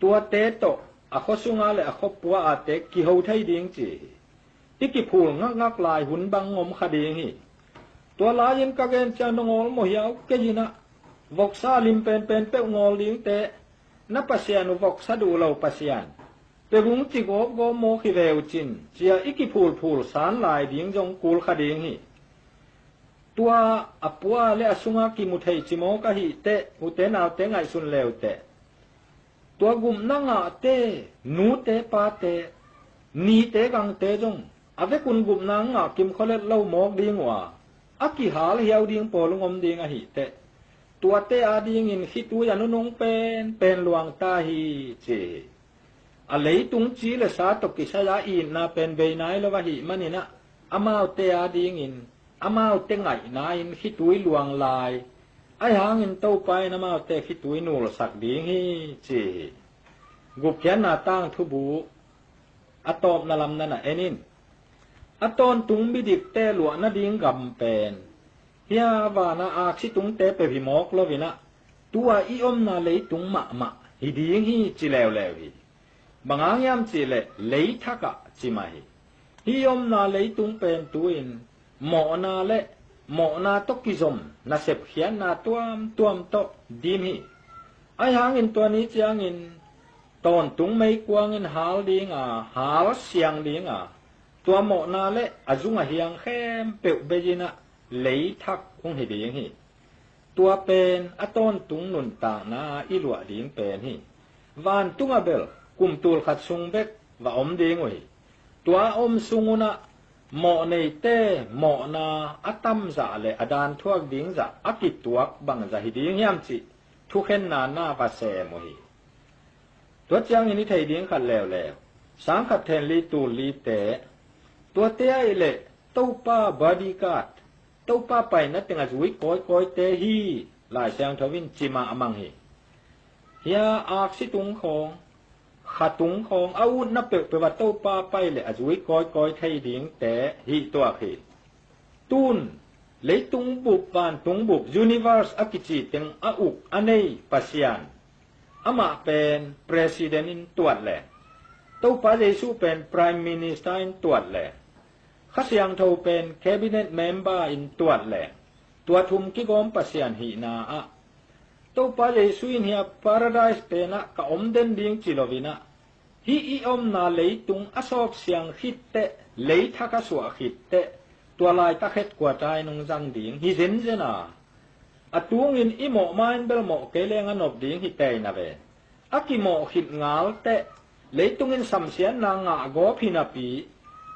Tuate tawh a khuasunga le a khuapua ate kiho thei ding ci hi. I kiphul ngakngak lai hun bang om kha ding hi. Tua lai-in ka gen ciang dong awlmawh hiau kei in ah, voksa lim penpen peuh ngawl dingte, na Pasian uh voksa duh lo Pasian, pe vung ci gawpgawp mawk hi ve uh cin, ci-a i kiphulphul san lai ding zong kul kha ding hi. Tua a pua le a sunga kimu thei ci mawk ahih teh, ute naute ngaihsun le uh teh. Tua gupna ngahte, nute pate, nite gangte zong, a vekun gupna ngah kimkhaw let lo mawk ding uh a, a kihal hiau ding pawl ung om ding ahih teh. Tuate adingin khitui a nunung penpen luang ta hi, ci hi. A leitung ci le sa tawh kisai-a itna pen bei nai lo ahih manin ah, amaute adingin, amaute ngaihna in khitui luang lai, ahi hangin Topa in amaute khitui nulsak ding hi, ci hi. Gupkhiatna tangthu bu a tawpna lam nan ah en in. A tawntung midikte luah nading gam pen, hia vana aksi tungte peuh hi mawk lo in ah, tua i omna leitung mahmah hi ding hi, ci leuleu hi. Bang hang hiam cihleh leithak ah ci mah hi. Hih i omna leitung pen tu-in mawhna le mawhna tawh kizom nasep khiatna tuamtuam tawh dim hi. Ahi hangin tua ni ciangin tawntung meikuang in hal ding a, hal siang ding a, tua mawhna le a zung a hiang khempeuh bei in ah leithak hong hi ding hi. Tua pen a tawntung nuntakna i luah ding pen hi. Vantung ah bel kum tul khat sung bek va om ding uh hi. Tua a om sung un ah mawhneite mawhna a tamzah le a danthuak dingzah a kituak bangzah hi ding hiam cih thukhenna na va sem uh hi. Tua ciangin i thei ding khat leuleu, sang khat then li tul lite, tuate ahih leh Topa bodyguard, Topa paina teng a zui kawikawite hi, Lai Siangtho in ci mahmah hi. Hia aksi tung khawng, khatung khawng a utna peuhpeuh a Topa pai le a zui kawikawi thei dingte hih tuak hi. Tun leitung bup vantung bup universe a kici teng a uk a nei Pasian, amah pen president in tuat le, Topa Jesu pen prime minister in tuat le, Kha Siangtho pen cabinet member in tuat le, tua thum kigawm Pasian hihna ah Topa Jesu in hia paradise penah ka om den ding ci loinah, hih i omna leitung a sawp siang khitteh, leithak a suah khitteh, tua laitak headquarter in hong zang ding hi zenzen a, a tungin i mawh ma in bel mawh kei leng a nop ding hi tei na ve. A kimawh khit ngal teh, leitung in samsiatna ngah gawp hi napi,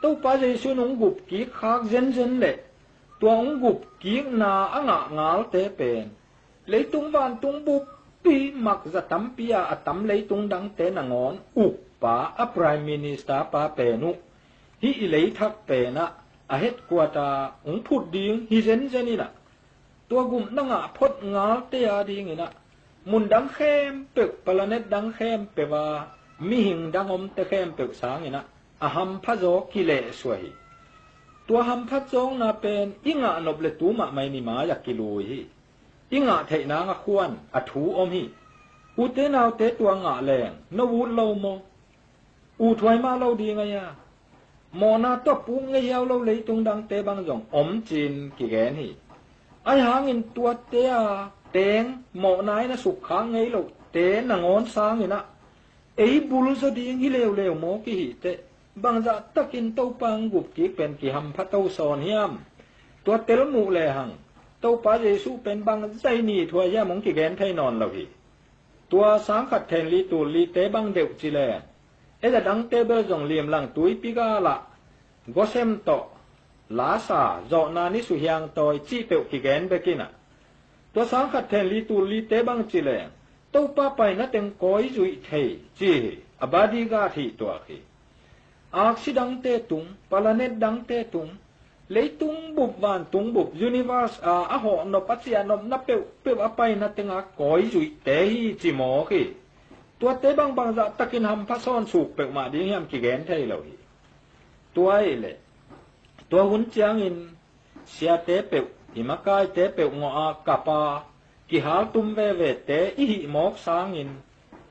Topa Jesu in hong gupkik khak zenzen le, tua hong gupkikna a ngah ngalte pen leitung vantung buppi makza tampi a a tam leitung dangte nangawn ukpa a prime minister pa pen uh hih i leithak penah a headquarter hong phut ding hi zenzen inah, tua gupna ngah phot ngalte a dinginah, mun dang khempeuh, planet dang khempeuh a mihing dang omte khempeuh sanginah a hampha zaw kilehsuah hi. Tua hamphat zawkna pen i ngah nop le tu mahmah in i mai-ah kilui hi. I ngah theih nang a khuan a thu om hi. Ute naute, tua ngah leng no ut lo maw? Ut huai mah lo ding ahi a, mawhna tawh puk ngei hiau lo leitung dangte bang zong om cin kigen hi. Ahi hangin tuate a teng mawhna in a sukkhak ngei lohte nangawn sanginah ei bul zaw ding hi leuleu maw kihih teh, bangzah takin Topa hong gupkik pen kihampha to sawn hiam? Tua tel muh lehang Topa Jesu pen bangzah i nithuai hiam hong kigen thei nawn lo hi. Tua sangkhat then li tul lite bang deuh ci le, ei a dangte bel zong limlang tuipi galah gosem tawh lasa zawhna ni suhiangtawi cih peuh kigen bekinah, tua sangkhat then li tul lite bang ci le, Topa paina teng kawi zuih thei ci hi. A bodyguard hih tuak hi. Aksi dangte tung, planet dangte tung, leitung bup vantung bup universe a a hawhnop a ciahnopna peuhpeuh a paina tenga kawi zuihte hi ci mawk hi. Tuate bangbang zahtakin hampha sawn suk peuhmah ding hiam kigen thei lo hi. Tua ahih leh tua hun ciangin siate peuh, i makaite peuh ngawh a kap a kihaltum vevete i hih mawk sangin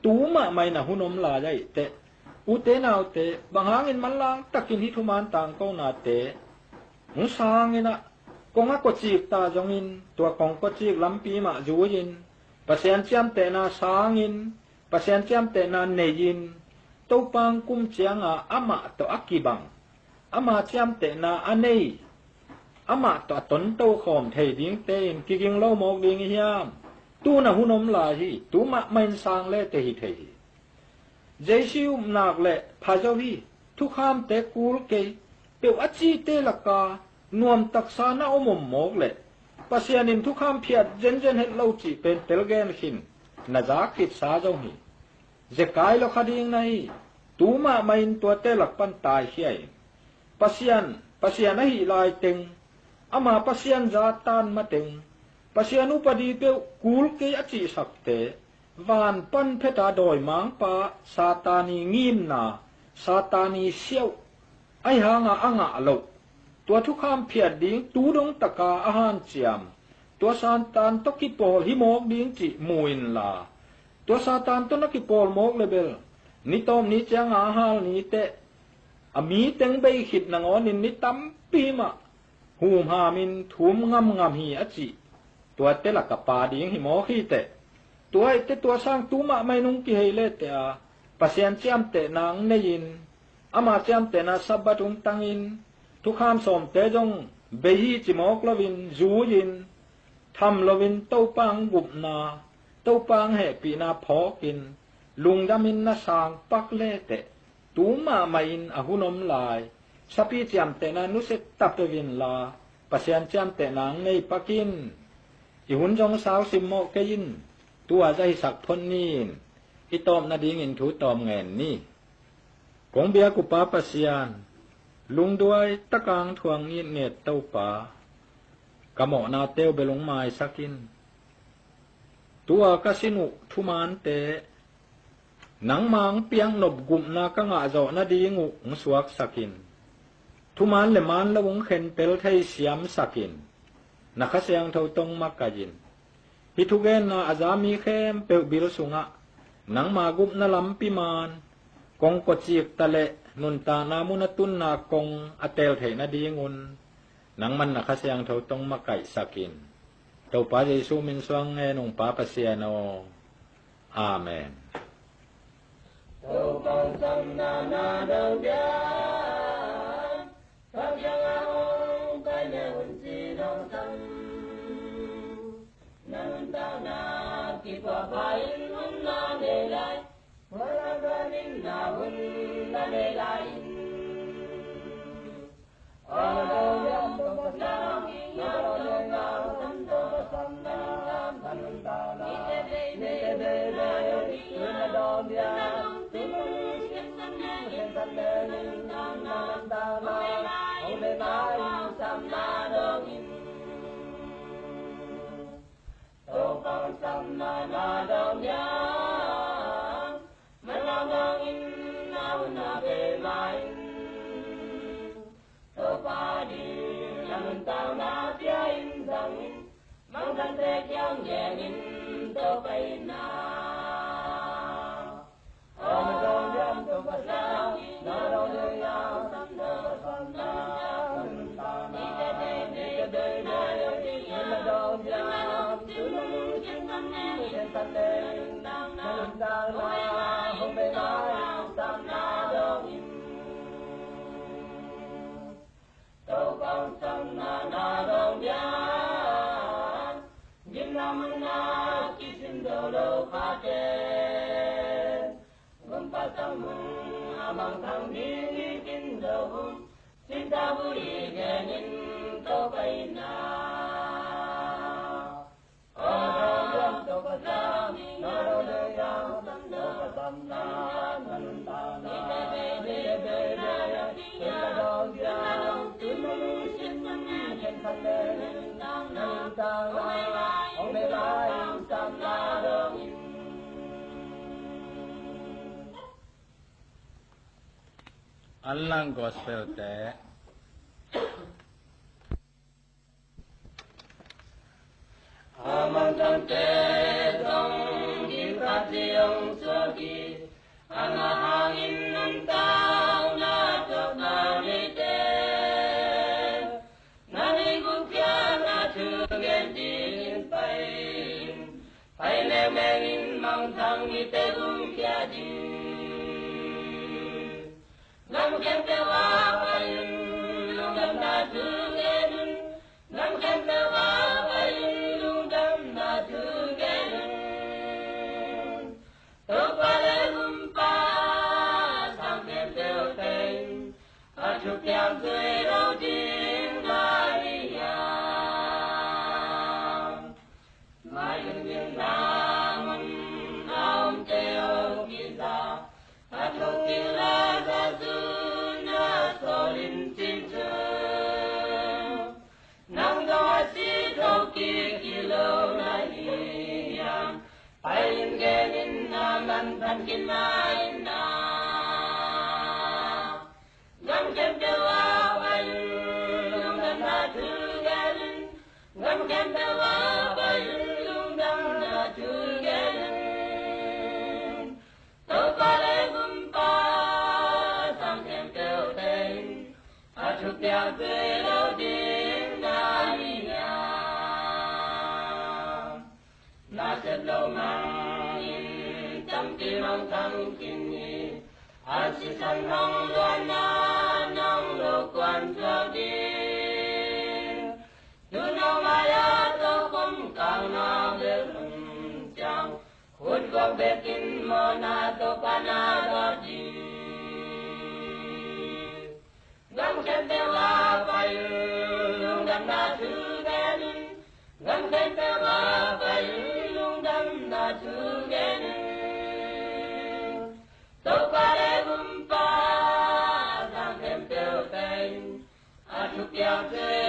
tu mahmah in a hun om lai ahih teh, ute naute, bang hangin manlang takin hih thuman tangkonate hong sanginah, kong a kawcik ta zongin tua kong kawcik lampi mah zui-in, Pasian ciamtehna sangin, Pasian ciamtehna nei-in, Topa hong kum cianga amah tawh a kibang, ama ciamtehna a nei, amah tawh a tonto khawm thei dingte in kiging lo mawk ding i hiam? Tun a hun om lai hi. Tu mahmah in sang lete hi thei hi. Jesu upnak le phazo hi, thukhamte kul kei, peuh a cihte laka nuam taksa na om om mawk le, Pasian in thukham phiat zenzen het lo cih pen telgen khin na zak khitsa zong hi. Zekai lo kha ding na hi. Tu mahmah in tuate lak pan taikhia in, Pasian, Pasian ahih lai teng, ama Pasian zatan mateng, Pasian upadi peuh kul kei a cihsakte, van pan pheta dawimangpa Satan i ngimna, Satan i siauh, ahi hanga a ngah loh, tua thukham phiat ding tu dong taka a hanciam, tua Satan tawh kipawl hi mawk ding cih mu inla, tua Satan tawh na kipawl mawk le bel, ni tawp ni cianga a hal ni teh, a mi teng bei khit nangawnin ni tampi mah humhamin thum ngamngam hi a cih, tuate laka pa ding hi mawk hi teh. Tua ahih teh tua sang tu mahmah in hong kihei lete a, Pasian ciamtehna hong nei-in, ama ciamtehna Sabbath hong tangin, thukham sawmte zong bei hi ci mawk loin zui-in, tham loin Topa hong gupna, Topa hong hehpihna phawkin, lungdamin na sang pak lete, tu mahmah in a hun om lai, sapi ciamtehna nusia ta peuh inla, Pasian ciamtehna hong nei pak in. I hun zong sau simmawh kei in. Tua zah hisak phot ni in, i tawp nadingin thu tawm ngen ni. Kong biak uh Pa Pasian, lungduai taka hong thuak ngitnget Topa, ka mawhnate uh bel hong maisak in. Tua ka sin uh thumante Nangma hong piaknop gupna ka ngah zawh nading uh hong suaksak in. Thuman le man lo hong khentel thei siamsak in. Na Kha Siangtho tawh makaih in. Hih thugenna a za mi khempeuh bil sungah nangma gupna lampi man kong kawcik ta leh nuntakna mun a tunna kong a tel theih nadingun nangman na Kha Siangtho tawh makaihsak in. Topa Jesu min suang ngen ung, Pa Pasian aw. Amen. Topa hong samna na dong dia, Topa kiangah hong pai leh hun ci dong sam. Na nuntakna kiphuahpha in hun na nei lai, huan a huan in na hun na nei lai in. Topa hong samna na dong dia, man na dong in na hun na bei mai in. Topa ding na nuntakna pia in zang in, mangthangte kiang gen in Topa in na. Topa hong samna na dong dia, gimna manna kisin zo lo khate. Gumpa sam hong a mangthang ding i kin zo hong, sinta bui gen in Topa in na. An lang gospel te. A mangthangte zong gimkhat ziong suak hi. Ama hangin nuntakna tawh na neite, na neih gupkhiatna thu gen dingin pai in. Pai mengmeng in mangthang mite gumkhia ding. Gam khempeuh ah pai un lungdamna thu gen un. Gam khempeuh ah pai un lungdamna thu gen un. Topa le Gumpa sang khempeuh te in a thupiak zui lo ding na hi hiam? Mai un gimna mun a omte aw kiza, a thokik Lazarus na sawl in cin cu. Nang zong a si thokik hi lo na hi hiam? Pai in gen in, a manthan khin na in na. Gam khempeuh ah pai un lungdamna thu gen un. Gam khempeuh ah pai un lungdamna thu gen un. Topa le Gumpa sang khempeuh te in a thupiak zui lo ding na hi hiam? Na sep lo mangin tampi mangthang khin hi. A sisan hong luanna nang lo kuan thuak ding. Tu nong mai-a tokhom kang na bel hun ciang, khut guak bekin mawhna Topa na dawt ding. Gam khempeuh ah pai un lungdamna thu gen un. Gam khempeuh ah pai un lungdamna thu gen un. Topa le Gumpa sang khempeuh te in a thupiak zui